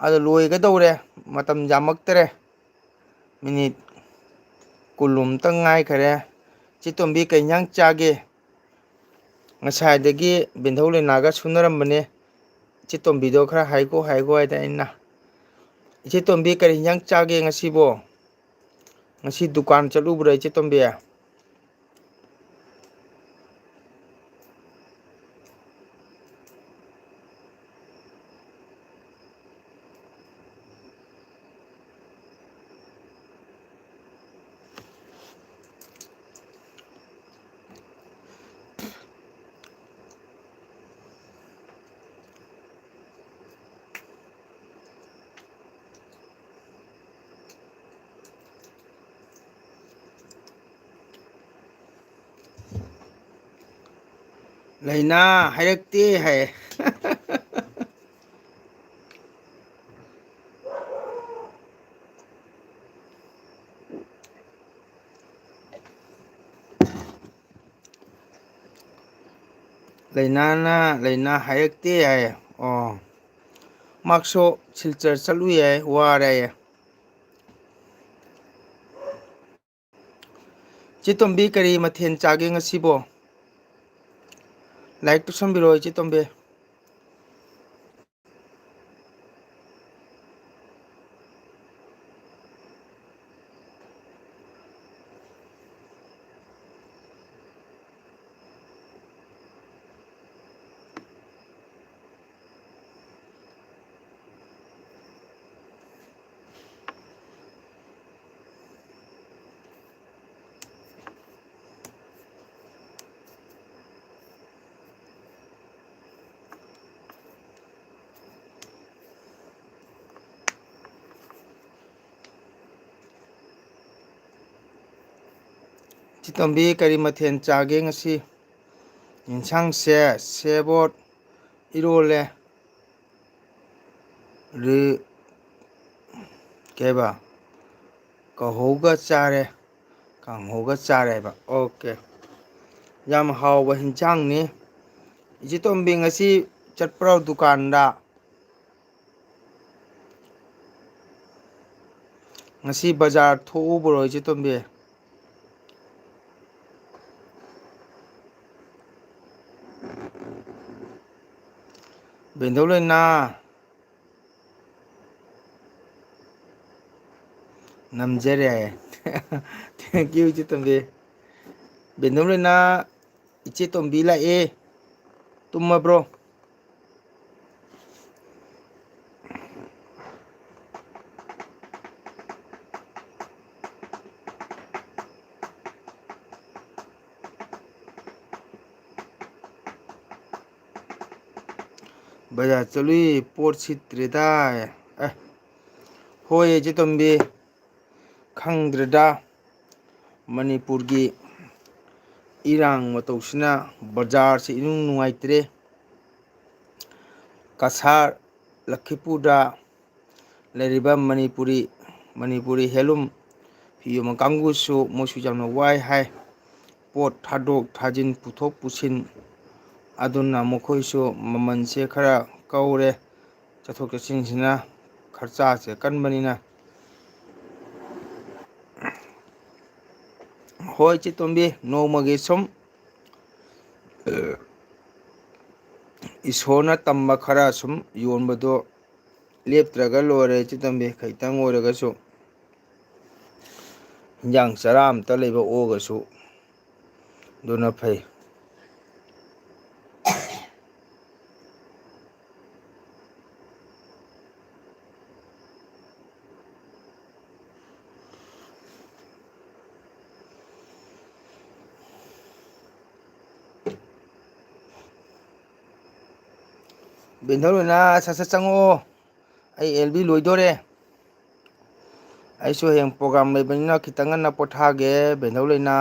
ꯑꯗꯣ ꯂꯣꯏꯒꯗꯧꯔꯦ, ꯃꯇꯝ ꯌꯥꯝꯃꯛꯇꯔꯦ꯫ ꯃꯤꯅꯤꯠ ꯀꯨꯟꯂꯣꯝꯇꯪ ꯉꯥꯏꯈꯔꯦ꯫ ꯏꯆꯦ ꯇꯣꯝꯕꯤ, ꯀꯩ ꯏꯟꯖꯥꯡ ꯆꯥꯒꯦ? ꯉꯁꯥꯏꯗꯒꯤ ꯕꯦꯟꯙꯧ ꯂꯩꯅꯥꯒ ꯁꯨꯅꯔꯝꯕꯅꯦ꯫ ꯏꯆꯦ ꯇꯣꯝꯕꯤꯗꯣ ꯈꯔ ꯍꯥꯏꯒꯣ, ꯍꯥꯏꯒꯣ ꯍꯥꯏꯗꯅ ꯑꯩꯅ꯫ ꯏꯆꯦ ꯇꯣꯝꯕꯤ, ꯀꯔꯤ ꯏꯟꯖꯥꯡ ꯆꯥꯒꯦ ꯉꯁꯤꯕꯣ? ꯉꯁꯤ ꯗꯨꯀꯥꯟ ꯆꯠꯂꯨꯕ꯭ꯔꯥ, ꯏꯆꯦ ꯇꯣꯝꯕꯤ? ꯂꯥꯏꯅꯥ ꯍꯥꯏꯔꯛꯇꯦ ꯍꯥꯏ꯫ ꯂꯥꯏꯅꯥꯅ ꯂꯥꯏꯅꯥ ꯍꯥꯏꯔꯛꯇꯦ ꯍꯥꯏ꯫ ꯑꯣ, ꯃꯥꯛꯁꯣ ꯁꯤꯜꯆꯔ ꯆꯠꯂꯨꯏ ꯍꯥꯏ, ꯋꯥꯔꯦ ꯍꯥꯏꯌꯦ꯫ ꯏꯆꯦ ꯇꯣꯝꯕꯤ, ꯀꯔꯤ ꯃꯊꯦꯜ ꯆꯥꯒꯦ ꯉꯁꯤꯕꯣ? Like ꯇꯧꯁꯟꯕꯤꯔꯣ, ꯏꯆꯦ ꯇꯣꯝꯕꯤ꯫ ꯏꯆꯦ ꯇꯣꯝꯕꯤ, ꯀꯔꯤ ꯃꯊꯦꯜ ꯆꯥꯒꯦ ꯉꯁꯤ? ꯌꯦꯟꯁꯥꯡꯁꯦ ꯁꯦꯕꯣꯠ ꯏꯔꯣꯜꯂꯦ꯫ ꯔꯤ-, ꯀꯩꯕ? ꯀꯥꯡꯍꯧꯒ ꯆꯥꯔꯦ꯫ ꯀꯥꯡꯍꯧꯒ ꯆꯥꯔꯦꯕ꯫ ꯑꯣꯀꯦ꯫ ꯌꯥꯝ ꯍꯥꯎꯕ ꯍꯤꯟꯖꯥꯡꯅꯤ꯫ ꯏꯆꯦ ꯇꯣꯝꯕꯤ, ꯉꯁꯤ ꯆꯠꯄ꯭ꯔꯣ ꯗꯨꯀꯥꯟꯗ? ꯉꯁꯤ ꯕꯖꯥꯔ ꯊꯣꯛꯎꯕ꯭ꯔꯣ, ꯏꯆꯦ ꯇꯣꯝꯕꯤ? ꯕꯦꯟꯗꯧ ꯂꯩꯅꯥ꯫ ꯅꯝꯖꯔꯦ ꯍꯥꯏꯌꯦ꯫ Thank you, ꯏꯆꯦ ꯇꯣꯝꯕꯤ꯫ ꯕꯦꯟꯗꯧ ꯂꯩꯅꯥ, ꯏꯆꯦ ꯇꯣꯝꯕꯤ ꯂꯥꯛꯑꯦ꯫ ꯇꯨꯝꯃꯕ꯭ꯔꯣ? ꯕꯖꯥꯔ ꯆꯠꯂꯨꯏ, ꯄꯣꯠ ꯁꯤꯠꯇ꯭ꯔꯦꯗ꯫ ꯑꯦ, ꯍꯣꯏ, ꯏꯆꯦ ꯇꯣꯝꯕꯤ, ꯈꯪꯗ꯭ꯔꯦꯗ꯫ ꯃꯅꯤꯄꯨꯔꯒꯤ ꯏꯔꯥꯡ ꯃꯇꯧꯁꯤꯅ ꯕꯖꯥꯔꯁꯤ ꯏꯅꯨꯡ ꯅꯨꯡꯉꯥꯏꯇ꯭ꯔꯦ꯫ ꯀꯁꯥꯔ, ꯂꯈꯤꯄꯨꯔꯗ ꯂꯩꯔꯤꯕ ꯃꯅꯤꯄꯨꯔꯤ, ꯃꯅꯤꯄꯨꯔꯤ ꯍꯦꯟꯂꯨꯝ ꯐꯤ ꯌꯣꯟꯕ ꯀꯥꯡꯕꯨꯁꯨ, ꯃꯣꯏꯁꯨ ꯌꯥꯝꯅ ꯋꯥꯏ ꯍꯥꯏ꯫ ꯄꯣꯠ ꯊꯥꯗꯣꯛ ꯊꯥꯖꯤꯟ, ꯄꯨꯊꯣꯛ ꯄꯨꯁꯤꯟ, ꯑꯗꯨꯅ ꯃꯈꯣꯏꯁꯨ ꯃꯃꯜꯁꯦ ꯈꯔ ꯀꯧꯔꯦ꯫ ꯆꯠꯊꯣꯛ ꯆꯠꯁꯤꯟꯁꯤꯅ ꯈꯔꯆꯥꯁꯦ ꯀꯟꯕꯅꯤꯅ꯫ ꯍꯣꯏ, ꯏꯆꯦ ꯇꯣꯝꯕꯤ, ꯅꯣꯡꯃꯒꯤ ꯁꯨꯝ ꯏꯁꯣꯔꯅ ꯇꯝꯕ ꯈꯔ ꯁꯨꯝ ꯌꯣꯟꯕꯗꯣ ꯂꯦꯞꯇ꯭ꯔꯒ ꯂꯣꯏꯔꯦ, ꯏꯆꯦ ꯇꯣꯝꯕꯤ, ꯈꯖꯤꯛꯇꯪ ꯑꯣꯏꯔꯒꯁꯨ꯫ ꯍꯤꯟꯖꯥꯡ ꯆꯔꯥ ꯑꯝꯇ ꯂꯩꯕ ꯑꯣꯏꯔꯒꯁꯨ ꯑꯗꯨꯅ ꯐꯩ꯫ ꯕꯦꯟꯊꯧ ꯂꯣꯏꯅ ꯁꯠ ꯁꯠ ꯆꯪꯉꯛꯑꯣ꯫ ꯑꯩ ꯑꯦꯜ ꯕꯤ ꯂꯣꯏꯗꯣꯔꯦ꯫ ꯑꯩꯁꯨ ꯍꯌꯦꯡ program ꯂꯩꯕꯅꯤꯅ ꯈꯤꯇꯪ ꯉꯟꯅ ꯄꯣꯊꯥꯒꯦ, ꯕꯦꯟꯊꯧ ꯂꯩꯅꯥ꯫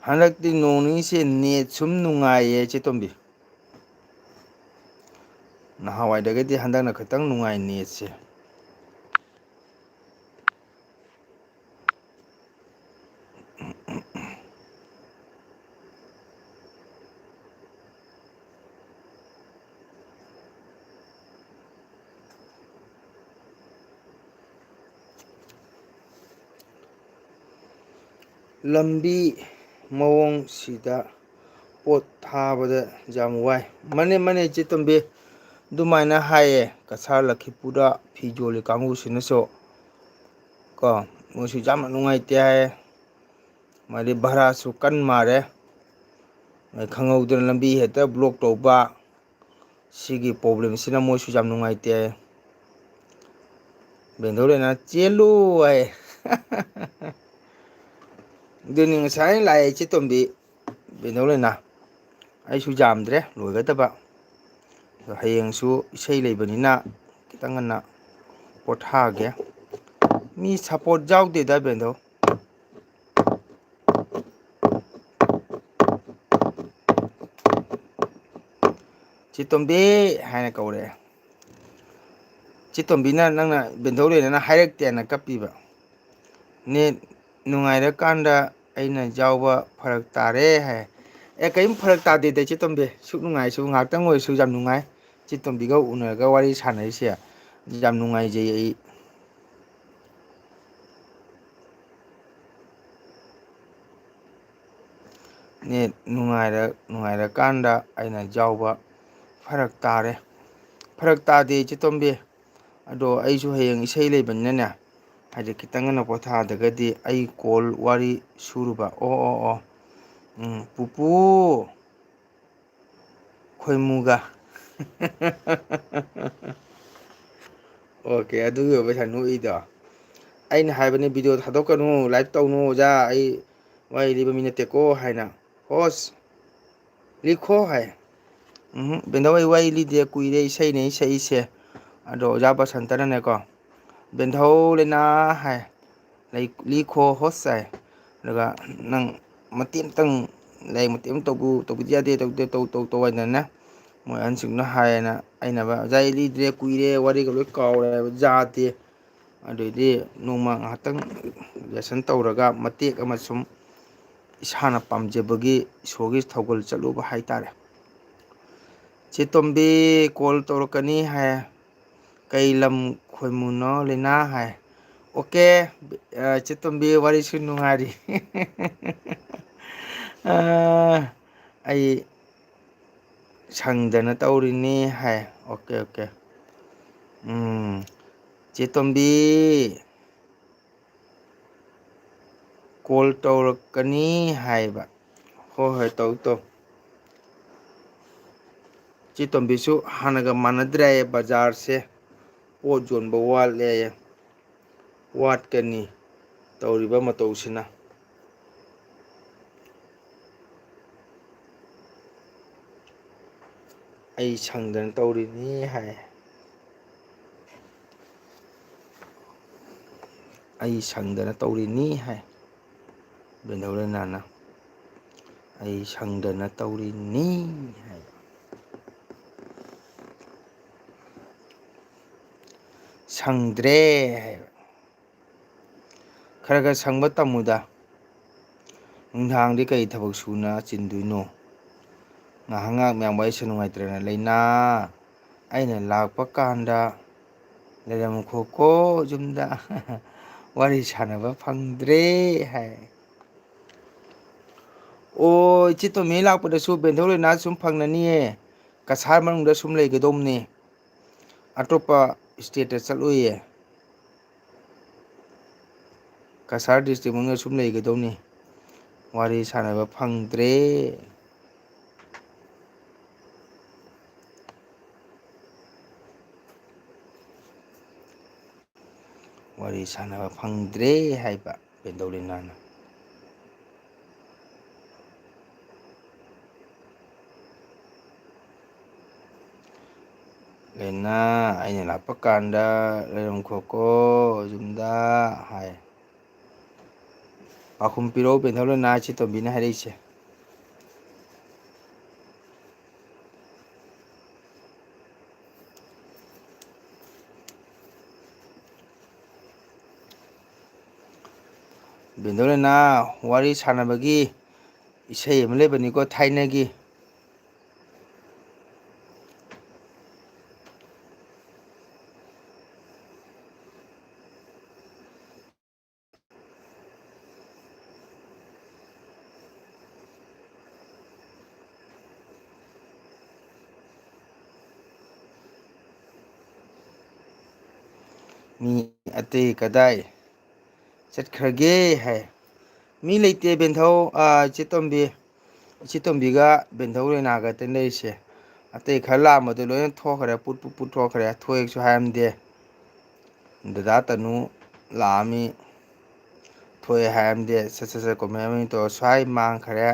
ꯍꯟꯗꯛꯇꯤ ꯅꯣꯡ ꯅꯤꯅꯤꯁꯦ ꯅꯦꯠ ꯁꯨꯝ ꯅꯨꯡꯉꯥꯏꯌꯦ, ꯆꯦ ꯇꯣꯝꯕꯤ꯫ ꯅꯍꯥꯟꯋꯥꯏꯗꯒꯤꯗꯤ ꯍꯟꯗꯛꯅ ꯈꯤꯇꯪ ꯅꯨꯡꯉꯥꯏ ꯅꯦꯠꯁꯦ꯫ ꯂꯝꯕꯤ ꯃꯑꯣꯡꯁꯤꯗ ꯄꯣꯠ ꯊꯥꯕꯗ ꯌꯥꯝ ꯋꯥꯏ꯫ ꯃꯥꯅꯦ, ꯃꯥꯅꯦ, ꯏꯆꯦ ꯇꯣꯝꯕꯤ꯫ ꯑꯗꯨꯃꯥꯏꯅ ꯍꯥꯏꯌꯦ꯫ ꯀꯁꯥꯔ ꯂꯈꯤꯄꯨꯔꯗ ꯐꯤ ꯌꯣꯜꯂꯤ ꯀꯥꯡꯕꯨꯁꯤꯅꯁꯨ ꯀꯣ, ꯃꯣꯏꯁꯨ ꯌꯥꯝꯅ ꯅꯨꯡꯉꯥꯏꯇꯦ ꯍꯥꯏꯌꯦ꯫ ꯃꯥꯗꯤ ꯚꯔꯥꯁꯨ ꯀꯟ ꯃꯥꯔꯦ꯫ ꯃꯣꯏ ꯈꯪꯍꯧꯗꯅ ꯂꯝꯕꯤ ꯍꯦꯛꯇ ꯕ꯭ꯂꯣꯛ ꯇꯧꯕ꯫ ꯁꯤꯒꯤ ꯄ꯭ꯔꯣꯕ꯭ꯂꯦꯝꯁꯤꯅ ꯃꯣꯏꯁꯨ ꯌꯥꯝ ꯅꯨꯡꯉꯥꯏꯇꯦ ꯍꯥꯏꯌꯦ꯫ ꯕꯦꯟꯗꯧ ꯂꯩꯅꯥ ꯆꯦꯜꯂꯨ ꯍꯥꯏ꯫ ꯑꯗꯨꯅꯤ ꯉꯁꯥꯏ ꯂꯥꯛꯑꯦ ꯏꯆꯦ ꯇꯣꯝꯕꯤ꯫ ꯕꯦꯟꯗꯧ ꯂꯩꯅꯥ꯫ ꯑꯩꯁꯨ ꯌꯥꯝꯗ꯭ꯔꯦ ꯂꯣꯏꯒꯗꯕ꯫ ꯑꯗꯣ ꯍꯌꯦꯡꯁꯨ ꯏꯁꯩ ꯂꯩꯕꯅꯤꯅ ꯈꯤꯇꯪ ꯉꯟꯅ ꯄꯣꯊꯥꯒꯦ꯫ ꯃꯤ ꯁꯞꯄꯣꯔꯠ ꯌꯥꯎꯗꯦꯗ ꯕꯦꯟꯗꯧ꯫ "ꯆꯤꯇꯣꯝꯕꯤ" ꯍꯥꯏꯅ ꯀꯧꯔꯛꯑꯦ꯫ ꯆꯤꯇꯣꯝꯕꯤꯅ ꯅꯪꯅ ꯕꯦꯟꯗꯧ ꯂꯩꯅꯥꯅ ꯍꯥꯏꯔꯛꯇꯦꯅ ꯀꯞꯄꯤꯕ꯫ ꯅꯦꯠ ꯅꯨꯡꯉꯥꯏꯔꯀꯥꯟꯗ ꯑꯩꯅ ꯌꯥꯎꯕ ꯐꯔꯛ ꯇꯥꯔꯦ ꯍꯥꯏ꯫ ꯑꯦ, ꯀꯔꯤꯝ ꯐꯔꯛ ꯇꯥꯗꯦꯗ ꯏꯆꯦ ꯇꯣꯝꯕꯤ꯫ ꯁꯨꯛ ꯅꯨꯡꯉꯥꯏꯁꯨ ꯉꯥꯏꯍꯥꯛꯇꯪ ꯑꯣꯏꯔꯁꯨ ꯌꯥꯝ ꯅꯨꯡꯉꯥꯏ꯫ ꯏꯆꯦ ꯇꯣꯝꯕꯤꯒ ꯎꯅꯔꯒ ꯋꯥꯔꯤ ꯁꯥꯟꯅꯔꯤꯁꯦ ꯌꯥꯝ ꯅꯨꯡꯉꯥꯏꯖꯩ ꯑꯩ꯫ ꯅꯦꯠ ꯅꯨꯡꯉꯥꯏꯔ-, ꯅꯨꯡꯉꯥꯏꯔꯀꯥꯟꯗ ꯑꯩꯅ ꯌꯥꯎꯕ ꯐꯔꯛ ꯇꯥꯔꯦ꯫ ꯐꯔꯛ ꯇꯥꯗꯦ ꯏꯆꯦ ꯇꯣꯝꯕꯤ꯫ ꯑꯗꯣ ꯑꯩꯁꯨ ꯍꯌꯦꯡ ꯏꯁꯩ ꯂꯩꯕꯅꯤꯅꯅꯦ, ꯍꯥꯏꯗꯤ ꯈꯤꯇꯪ ꯉꯟꯅ ꯄꯣꯊꯥꯗ꯭ꯔꯒꯗꯤ ꯑꯩ ꯀꯣꯜ ꯋꯥꯔꯤ ꯁꯨꯔꯨꯕ꯫ ꯑꯣ, ꯑꯣ, ꯑꯣ꯫ ꯎꯝ, ꯄꯨꯄꯨ ꯈꯣꯏꯃꯨꯒ꯫ ꯑꯣꯀꯦ, ꯑꯗꯨꯒꯤ ꯑꯣꯏꯕ ꯁꯥꯏ ꯅꯣꯛꯏꯗꯣ꯫ ꯑꯩꯅ ꯍꯥꯏꯕꯅꯤ, "ꯚꯤꯗꯤꯑꯣ ꯊꯥꯗꯣꯛꯀꯅꯨ, ꯂꯥꯏꯚ ꯇꯧꯅꯨ ꯑꯣꯖꯥ, ꯑꯩ ꯋꯥꯔꯤ ꯂꯤꯕ ꯃꯤ ꯅꯠꯇꯦꯀꯣ" ꯍꯥꯏꯅ꯫ "ꯍꯣꯁ, ꯂꯤꯈꯣ" ꯍꯥꯏ꯫ "ꯎꯝ, ꯕꯦꯟꯗꯧ, ꯑꯩ ꯋꯥꯔꯤ ꯂꯤꯗꯦ, ꯀꯨꯏꯔꯦ ꯏꯁꯩꯅꯦ ꯏꯁꯩꯁꯦ"꯫ ꯑꯗꯣ ꯑꯣꯖꯥ ꯕꯁꯟꯇꯅꯅꯦꯀꯣ, "ꯕꯦꯟꯗꯧ ꯂꯩꯅꯥ" ꯍꯥꯏ, "ꯂꯩ-, ꯂꯤꯈꯣ ꯍꯣꯁ" ꯍꯥꯏ꯫ ꯑꯗꯨꯒ "ꯅꯪ ꯃꯇꯦꯛ ꯑꯃꯇꯪ, ꯂꯥꯏꯔꯤꯛ ꯃꯇꯦꯛ ꯑꯃ ꯇꯧꯕ, ꯇꯧꯕꯗꯤ ꯌꯥꯗꯦ, ꯇꯧꯗꯦ, ꯇꯧ, ꯇꯧ, ꯇꯧ ꯍꯥꯏꯗꯅ ꯃꯣꯏ ꯑꯍꯟꯁꯤꯡꯅ ꯍꯥꯏꯌꯦꯅ꯫ ꯑꯩꯅ ꯍꯥꯏꯕ, "ꯑꯣꯖꯥ, ꯑꯩ ꯂꯤꯗ꯭ꯔꯦ, ꯀꯨꯏꯔꯦ, ꯋꯥꯔꯤꯒ ꯂꯣꯏ ꯀꯥꯎꯔꯦ" ꯍꯥꯏꯕ꯫ ꯌꯥꯗꯦ꯫ ꯑꯗꯨꯏꯗꯤ ꯅꯣꯡꯃ ꯉꯥꯏꯍꯥꯛꯇꯪ lesson ꯇꯧꯔꯒ ꯃꯇꯦꯛ ꯑꯃ ꯁꯨꯝ ꯏꯁꯥꯅ ꯄꯥꯝꯖꯕꯒꯤ ꯏꯁꯣꯔꯒꯤ ꯊꯧꯒꯜ ꯆꯠꯂꯨꯕ ꯍꯥꯏꯇꯥꯔꯦ꯫ "ꯆꯦ ꯇꯣꯝꯕꯤ call ꯇꯧꯔꯛꯀꯅꯤ" ꯍꯥꯏ꯫ "ꯀꯩ ꯂꯝ ꯈꯣꯏꯃꯨꯅꯣ ꯂꯩꯅꯥ?" ꯍꯥꯏ꯫ "Okay, ꯑ, ꯆꯦ ꯇꯣꯝꯕꯤ, ꯋꯥꯔꯤꯁꯨ ꯅꯨꯡꯉꯥꯏꯔꯤ꯫ ꯑ, ꯑꯩ ꯁꯪꯗꯅ ꯇꯧꯔꯤꯅꯤ" ꯍꯥꯏ꯫ "Okay, okay꯫ ꯎꯝ, ꯆꯦ ꯇꯣꯝꯕꯤ call ꯇꯧꯔꯛꯀꯅꯤ" ꯍꯥꯏꯕ꯫ "ꯍꯣꯏ, ꯍꯣꯏ, ꯇꯧ, ꯇꯧ"꯫ ꯆꯦ ꯇꯣꯝꯕꯤꯁꯨ ꯍꯥꯟꯅꯒ ꯃꯥꯟꯅꯗ꯭ꯔꯦ ꯍꯥꯏꯌꯦ, ꯕꯖꯥꯔꯁꯦ ꯄꯣꯠ ꯌꯣꯟꯕ ꯋꯥꯠꯂꯦ ꯍꯥꯏꯌꯦ꯫ ꯋꯥꯠꯀꯅꯤ ꯇꯧꯔꯤꯕ ꯃꯇꯧꯁꯤꯅ꯫ "ꯑꯩ ꯁꯪꯗꯅ ꯇꯧꯔꯤꯅꯤ" ꯍꯥꯏ꯫ "ꯑꯩ ꯁꯪꯗꯅ ꯇꯧꯔꯤꯅꯤ" ꯍꯥꯏ꯫ ꯕꯦꯟꯗꯧ ꯂꯩꯅꯥꯅ "ꯑꯩ ꯁꯪꯗꯅ ꯇꯧꯔꯤꯅꯤ" ꯍꯥꯏꯕ꯫ "ꯁꯪꯗ꯭ꯔꯦ" ꯍꯥꯏꯕ꯫ "ꯈꯔ ꯈꯔ ꯁꯪꯕ ꯇꯝꯃꯨꯗ꯫ ꯅꯨꯡꯗꯥꯡꯗꯤ ꯀꯩ ꯊꯕꯛ ꯁꯨꯅ ꯆꯤꯟꯗꯣꯏꯅꯣ? ꯉꯥꯏꯍꯥꯛ ꯉꯥꯏꯍꯥꯛ ꯃꯌꯥꯝ ꯋꯥꯔꯤ ꯁꯥꯟꯅ ꯅꯨꯡꯉꯥꯏꯇ꯭ꯔꯅ?" "ꯂꯩꯅꯥ, ꯑꯩꯅ ꯂꯥꯛꯄ ꯀꯥꯟꯗ ꯂꯩꯔꯝꯈꯣꯀꯣ ꯌꯨꯝꯗ꯫ ꯋꯥꯔꯤ ꯁꯥꯟꯅꯕ ꯐꯪꯗ꯭ꯔꯦ" ꯍꯥꯏ꯫ ꯑꯣ, ꯏꯆꯦ ꯇꯣꯝꯕꯤ ꯂꯥꯛꯄꯗꯁꯨ ꯕꯦꯟꯗꯧ ꯂꯩꯅꯥ ꯁꯨꯝ ꯐꯪꯅꯅꯤꯌꯦ꯫ ꯀꯁꯥꯔ ꯃꯅꯨꯡꯗ ꯁꯨꯝ ꯂꯩꯒꯗꯧꯕꯅꯤ꯫ ꯑꯇꯣꯞꯄ stateꯇ ꯆꯠꯂꯣꯏꯌꯦ꯫ ꯀꯁꯥꯔ district ꯃꯅꯨꯡꯗ ꯁꯨꯝ ꯂꯩꯒꯗꯧꯅꯤ꯫ ꯋꯥꯔꯤ ꯁꯥꯟꯅꯕ ꯐꯪꯗ꯭ꯔꯦ꯫ ꯋꯥꯔꯤ ꯁꯥꯟꯅꯕ ꯐꯪꯗ꯭ꯔꯦ ꯍꯥꯏꯕ ꯕꯦꯟꯗꯧ ꯂꯩꯅꯥꯅ꯫ "ꯂꯩꯅꯥ, ꯑꯩꯅ ꯂꯥꯛꯄ ꯀꯥꯟꯗ ꯂꯩꯔꯝꯈꯣꯀꯣ ꯌꯨꯝꯗ" ꯍꯥꯏ꯫ ꯑꯍꯨꯝ ꯄꯤꯔꯛꯑꯣ ꯕꯦꯟꯊꯧ ꯂꯩꯅꯥ, ꯏꯆꯦ ꯇꯣꯝꯕꯤꯅ ꯍꯥꯏꯔꯛꯏꯁꯦ꯫ ꯕꯦꯟꯊꯧ ꯂꯩꯅꯥ, ꯋꯥꯔꯤ ꯁꯥꯟꯅꯕꯒꯤ ꯏꯁꯩ ꯑꯃ ꯂꯩꯕꯅꯤꯀꯣ, ꯊꯥꯏꯅꯒꯤ꯫ ꯃꯤ ꯑꯇꯩ ꯀꯗꯥꯏ ꯆꯠꯈ꯭ꯔꯒꯦ ꯍꯥꯏ꯫ ꯃꯤ ꯂꯩꯇꯦ ꯕꯦꯟꯊꯧ, ꯑꯥ, ꯏꯆꯦ ꯇꯣꯝꯕꯤ꯫ ꯏꯆꯦ ꯇꯣꯝꯕꯤꯒ ꯕꯦꯟꯊꯧ ꯂꯩꯅꯥꯒ ꯈꯛꯇꯅꯤ ꯂꯩꯔꯤꯁꯦ꯫ ꯑꯇꯩ ꯈꯔ ꯂꯥꯛꯑꯝꯕꯗꯣ ꯂꯣꯏꯅ ꯊꯣꯛꯈ꯭ꯔꯦ, ꯄꯨꯠ ꯄꯨꯠ ꯄꯨꯠ ꯊꯣꯛꯈ꯭ꯔꯦ꯫ ꯊꯣꯛꯑꯦꯁꯨ ꯍꯥꯏꯔꯝꯗꯦ꯫ ꯗꯗꯥ ꯇꯅꯨ ꯂꯥꯛꯑꯝꯃꯤ, ꯊꯣꯛꯑꯦ ꯍꯥꯏꯔꯝꯗꯦ꯫ ꯁꯠ ꯁꯠ ꯁꯠ ꯀꯣꯃꯦꯟ ꯑꯃ ꯇꯧꯔ ꯁ꯭ꯋꯥꯏ ꯃꯥꯡꯈ꯭ꯔꯦ꯫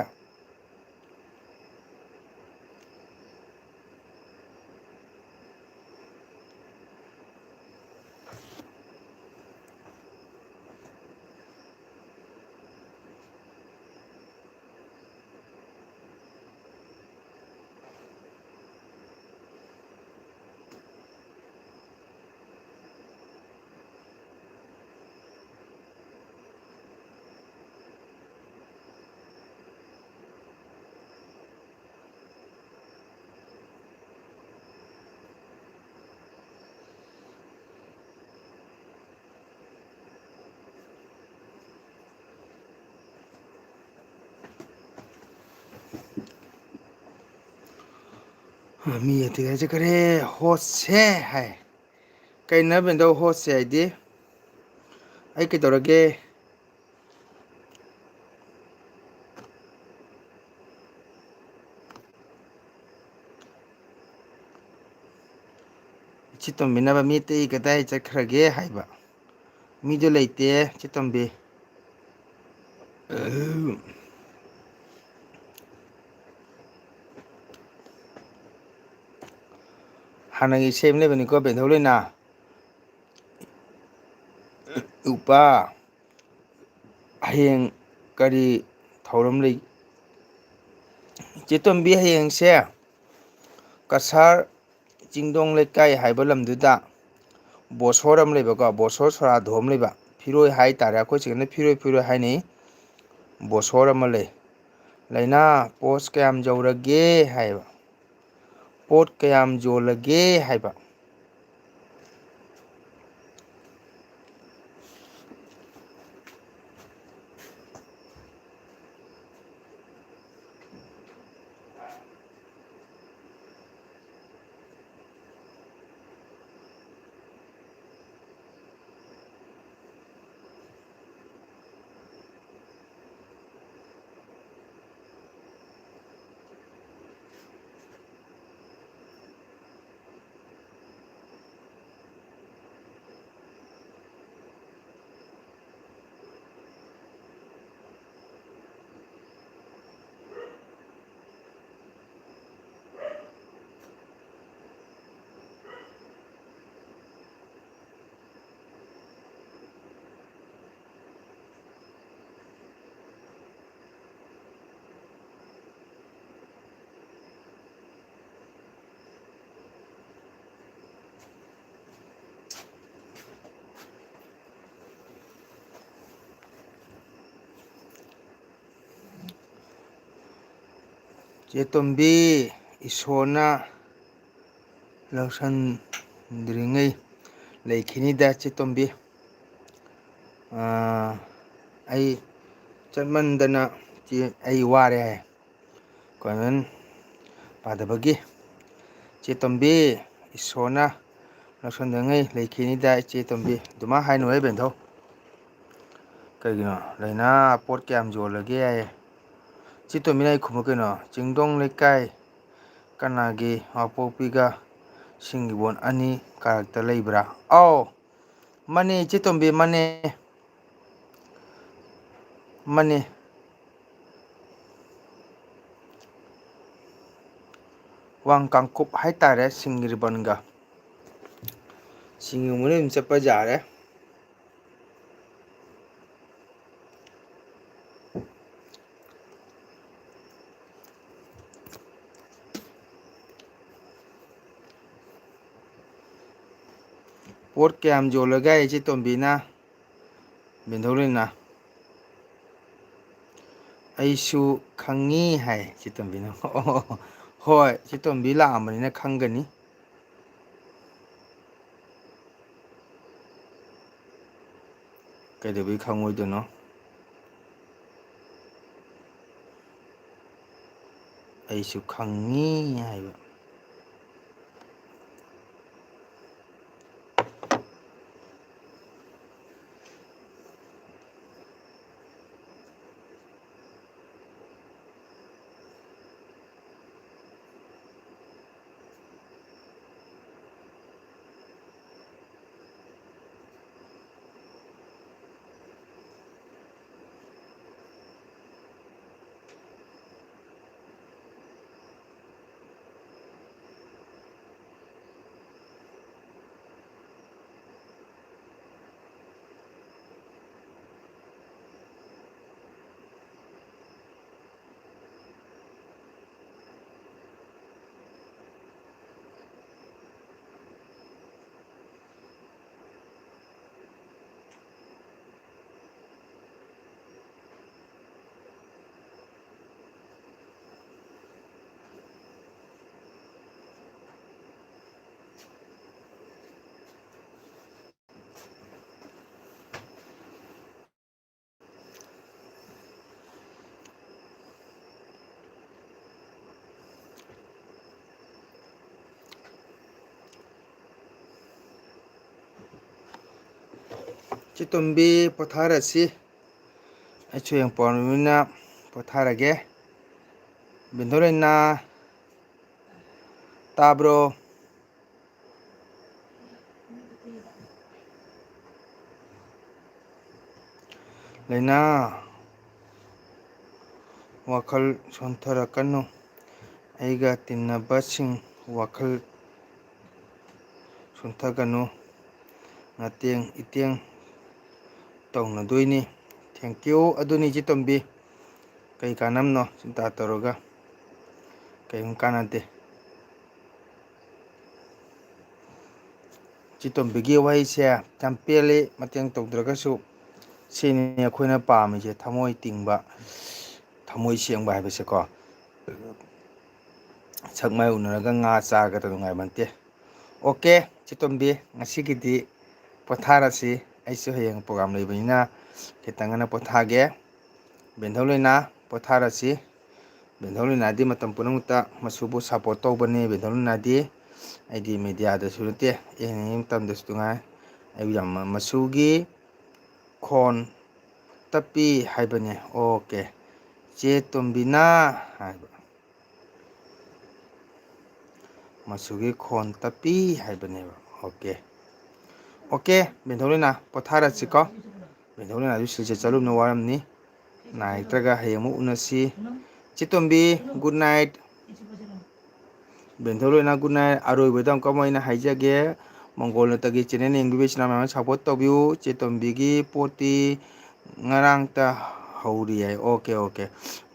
ꯃꯤ ꯑꯇꯩ ꯍꯥꯏꯁꯦ ꯀꯔꯤ? ꯍꯣꯠꯁꯦ ꯍꯥꯏ꯫ ꯀꯩꯅꯣ ꯕꯦꯟꯗꯧ ꯍꯣꯠꯁꯦ ꯍꯥꯏꯗꯤ? ꯑꯩ ꯀꯩꯗꯧꯔꯒꯦ? ꯏꯆꯦ ꯇꯣꯝꯕꯤꯅꯕ ꯃꯤ ꯑꯇꯩ ꯀꯗꯥꯏ ꯆꯠꯈ꯭ꯔꯒꯦ ꯍꯥꯏꯕ꯫ ꯃꯤꯗꯣ ꯂꯩꯇꯦ, ꯏꯆꯦ ꯇꯣꯝꯕꯤ꯫ ꯍꯥꯟꯅꯒꯤ ꯁꯦꯝ ꯂꯩꯕꯅꯤꯀꯣ, ꯕꯦꯟꯗꯧ ꯂꯩꯅꯥ꯫ ꯎꯄꯥ, ꯍꯌꯦꯡ ꯀꯔꯤ ꯊꯧꯔꯝ ꯂꯩ? ꯆꯦ ꯇꯣꯝꯕꯤ, ꯍꯌꯦꯡꯁꯦ ꯀꯁꯥꯔ ꯆꯤꯡꯗꯣꯡ ꯂꯩꯀꯥꯏ ꯍꯥꯏꯕ ꯂꯝꯗꯨꯗ ꯕꯣꯁꯣꯔ ꯑꯃ ꯂꯩꯕꯀꯣ, ꯕꯣꯁꯣꯔ ꯁꯣꯔꯥꯗꯣ ꯑꯃ ꯂꯩꯕ, ꯐꯤꯔꯣꯏ ꯍꯥꯏ ꯇꯥꯔꯦ, ꯑꯩꯈꯣꯏ ꯆꯤꯡꯗꯅ ꯐꯤꯔꯣꯏ, ꯐꯤꯔꯣꯏ ꯍꯥꯏꯅꯩ꯫ ꯕꯣꯁꯣꯔ ꯑꯃ ꯂꯩ꯫ "ꯂꯩꯅꯥ, ꯄꯣꯠ ꯀꯌꯥꯝ ꯌꯧꯔꯒꯦ?" ꯍꯥꯏꯕ꯫ "ꯄꯣꯠ ꯀꯌꯥꯝ ꯌꯣꯜꯂꯒꯦ?" ꯍꯥꯏꯕ꯫ ꯆꯦ ꯇꯣꯝꯕꯤ, ꯏꯁꯣꯔꯅ ꯂꯧꯁꯟꯗ꯭ꯔꯤꯉꯩ ꯂꯩꯈꯤꯅꯤꯗ, ꯆꯦ ꯇꯣꯝꯕꯤ꯫ ꯑꯥ, ꯑꯩ ꯆꯠꯃꯟꯗꯅ ꯆꯦ, ꯑꯩ ꯋꯥꯔꯦ ꯍꯥꯏ꯫ ꯀꯣꯟꯚꯦꯟ ꯄꯥꯗꯕꯒꯤ꯫ ꯆꯦ ꯇꯣꯝꯕꯤ, ꯏꯁꯣꯔꯅ ꯂꯧꯁꯟꯗ꯭ꯔꯤꯉꯩ ꯂꯩꯈꯤꯅꯤꯗ, ꯏꯆꯦ ꯇꯣꯝꯕꯤ꯫ ꯑꯗꯨꯃꯥꯏꯅ ꯍꯥꯏꯅꯨꯍꯦ, ꯕꯦꯟꯊꯧ꯫ ꯀꯩꯒꯤꯅꯣ? "ꯂꯩꯅꯥ ꯄꯣꯠ ꯀꯌꯥꯝ ꯌꯣꯜꯂꯒꯦ?" ꯍꯥꯏꯌꯦ꯫ ꯆꯦ ꯇꯣꯝꯕꯤꯅ ꯑꯩ ꯈꯨꯝꯃꯨ ꯀꯩꯅꯣ? "ꯆꯤꯡꯗꯣꯡ ꯂꯩꯀꯥꯏ ꯀꯅꯥꯒꯤ ꯋꯥꯄꯣꯛꯄꯤꯒ ꯁꯤꯡꯒꯤꯕꯣꯟ ꯑꯅꯤ ꯀꯥꯔꯛꯇ ꯂꯩꯕ꯭ꯔꯥ?" ꯑꯥꯎ! ꯃꯥꯅꯦ, ꯏꯆꯦ ꯇꯣꯝꯕꯤ, ꯃꯥꯅꯦ꯫ ꯃꯥꯅꯦ꯫ ꯋꯥꯡ ꯀꯥꯡꯀꯨꯞ ꯍꯥꯏꯇꯥꯔꯦ, ꯁꯤꯡꯒꯤꯕꯣꯟꯒ꯫ ꯁꯤꯡꯒꯤꯕꯣꯟ ꯑꯗꯨꯝ ꯆꯠꯄ ꯌꯥꯔꯦ꯫ ꯄꯣꯠ ꯀꯌꯥꯝ ꯌꯣꯜꯂꯒꯦ ꯏꯆꯦ ꯇꯣꯝꯕꯤꯅ? ꯕꯤꯟꯗꯧꯔꯤꯅ, "ꯑꯩꯁꯨ ꯈꯪꯉꯤ" ꯍꯥꯏ ꯏꯆꯦ ꯇꯣꯝꯕꯤꯅ꯫ ꯑꯣ, ꯍꯣꯏ, ꯏꯆꯦ ꯇꯣꯝꯕꯤ ꯂꯥꯛꯑꯝꯕꯅꯤꯅ ꯈꯪꯒꯅꯤ꯫ ꯀꯩꯗꯧꯕꯩ ꯈꯪꯉꯣꯏꯗꯣꯏꯅꯣ? "ꯑꯩꯁꯨ ꯈꯪꯉꯤ" ꯍꯥꯏꯕ꯫ ꯆꯦ ꯇꯣꯝꯕꯤ, ꯄꯣꯊꯥꯔꯁꯤ꯫ ꯑꯩꯁꯨ ꯍꯌꯦꯡ ꯄꯥꯎꯔꯝꯃꯤꯅ ꯄꯣꯊꯥꯔꯒꯦ꯫ ꯕꯤꯟꯗꯣ ꯂꯩꯅꯥ, ꯇꯥꯕ꯭ꯔꯣ? ꯂꯩꯅꯥ, ꯋꯥꯈꯜ ꯁꯣꯟꯊꯔꯛꯀꯅꯨ꯫ ꯑꯩꯒ ꯇꯤꯟꯅꯕꯁꯤꯡ ꯋꯥꯈꯜ ꯁꯣꯟꯊꯒꯅꯨ꯫ ꯉꯇꯦꯡ ꯏꯇꯦꯡ ꯇꯧꯅꯗꯣꯏꯅꯤ꯫ Thank you꯫ ꯑꯗꯨꯅꯤ ꯏꯆꯦ ꯇꯣꯝꯕꯤ꯫ ꯀꯩ ꯀꯥꯟꯅꯕꯅꯣ ꯆꯤꯟꯇꯥ ꯇꯧꯔꯒ? ꯀꯩꯝ ꯀꯥꯟꯅꯗꯦ꯫ ꯆꯦ ꯇꯣꯝꯕꯤꯒꯤ ꯋꯥꯍꯩꯁꯦ ꯌꯥꯝ ꯄꯦꯜꯂꯤ꯫ ꯃꯇꯦꯡ ꯇꯧꯗ꯭ꯔꯒꯁꯨ ꯁꯤꯅꯤ ꯑꯩꯈꯣꯏꯅ ꯄꯥꯝꯃꯤꯁꯦ, ꯊꯃꯣꯏ ꯇꯤꯡꯕ, ꯊꯃꯣꯏ ꯁꯦꯡꯕ ꯍꯥꯏꯕꯁꯦꯀꯣ꯫ ꯁꯛ ꯃꯥꯏ ꯎꯅꯔꯒ ꯉꯥ ꯆꯥꯒꯗ꯭ꯔꯥ? ꯅꯨꯡꯉꯥꯏꯕ ꯅꯠꯇꯦ꯫ ꯑꯣꯀꯦ, ꯆꯦ ꯇꯣꯝꯕꯤ, ꯉꯁꯤꯒꯤꯗꯤ ꯄꯣꯊꯥꯔꯁꯤ꯫ ꯑꯩꯁꯨ ꯍꯌꯦꯡ ꯄ꯭ꯔꯣꯒ꯭ꯔꯥꯝ ꯂꯩꯕꯅꯤꯅ ꯈꯤꯇꯪ ꯉꯟꯅ ꯄꯣꯊꯥꯒꯦ꯫ ꯕꯦꯟꯊꯧ ꯂꯣꯏꯅꯥ, ꯄꯣꯊꯥꯔꯁꯤ꯫ ꯕꯦꯟꯊꯧ ꯂꯣꯏꯅꯥꯗꯤ ꯃꯇꯝ ꯄꯨꯝꯅꯃꯛꯇ ꯃꯁꯨꯕꯨ ꯁꯞꯄꯣꯔꯠ ꯇꯧꯕꯅꯤ꯫ ꯕꯦꯟꯊꯧ ꯂꯣꯏꯅꯥꯗꯤ ꯑꯩꯗꯤ ꯃꯦꯗꯤꯌꯥꯗꯁꯨ ꯅꯠꯇꯦ, ꯌꯦꯡꯅꯤꯡꯉꯤ ꯃꯇꯝꯗꯁꯨ ꯅꯨꯡꯉꯥꯏ꯫ ꯑꯩꯕꯨ ꯌꯥꯝ ꯃ-, ꯃꯁꯨꯒꯤ ꯈꯣꯟ ꯇꯞꯄꯤ ꯍꯥꯏꯕꯅꯦ꯫ ꯑꯣꯀꯦ꯫ ꯆꯦ ꯇꯣꯝꯕꯤꯅ ꯍꯥꯏꯕ꯫ ꯃꯁꯨꯒꯤ ꯈꯣꯟ ꯇꯞꯄꯤ ꯍꯥꯏꯕꯅꯦꯕ꯫ ꯑꯣꯀꯦ꯫ ꯑꯣꯀꯦ, ꯕꯦꯟꯊꯧ ꯂꯣꯏꯅꯥ, ꯄꯣꯊꯥꯔꯁꯤꯀꯣ꯫ ꯕꯦꯟꯊꯧ ꯂꯣꯏꯅꯥꯁꯨ ꯁꯤꯜꯆꯔ ꯆꯠꯂꯨꯕꯅ ꯋꯥꯔꯝꯅꯤ꯫ ꯅꯥꯏꯇ꯭ꯔꯒ ꯍꯌꯦꯡ ꯑꯃꯨꯛ ꯎꯅꯁꯤ꯫ ꯆꯦ ꯇꯣꯝꯕꯤ, good night꯫ ꯕꯦꯟꯊꯧ ꯂꯣꯏꯅꯥ, good night꯫ ꯑꯔꯣꯏꯕꯗ ꯑꯃꯨꯛꯀ ꯑꯃꯨꯛ ꯑꯩꯅ ꯍꯥꯏꯖꯒꯦ, ꯃꯪꯒꯣꯜ ꯅꯠꯇꯒꯤ ꯆꯦꯅꯦꯜ ꯌꯦꯡꯕꯤꯕ ꯏꯆꯤꯟ ꯏꯅꯥꯎ ꯃꯌꯥꯝ ꯁꯞꯄꯣꯔꯠ ꯇꯧꯕꯤꯌꯨ꯫ ꯆꯦ ꯇꯣꯝꯕꯤꯒꯤ ꯄꯣꯠꯇꯤ ꯉꯔꯥꯡꯇ ꯍꯧꯔꯤ ꯍꯥꯏ꯫ Okay, okay.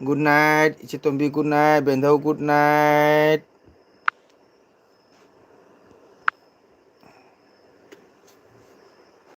Good night, ꯏꯆꯦ ꯇꯣꯝꯕꯤ, good night꯫ ꯕꯦꯟꯊꯧ, good night꯫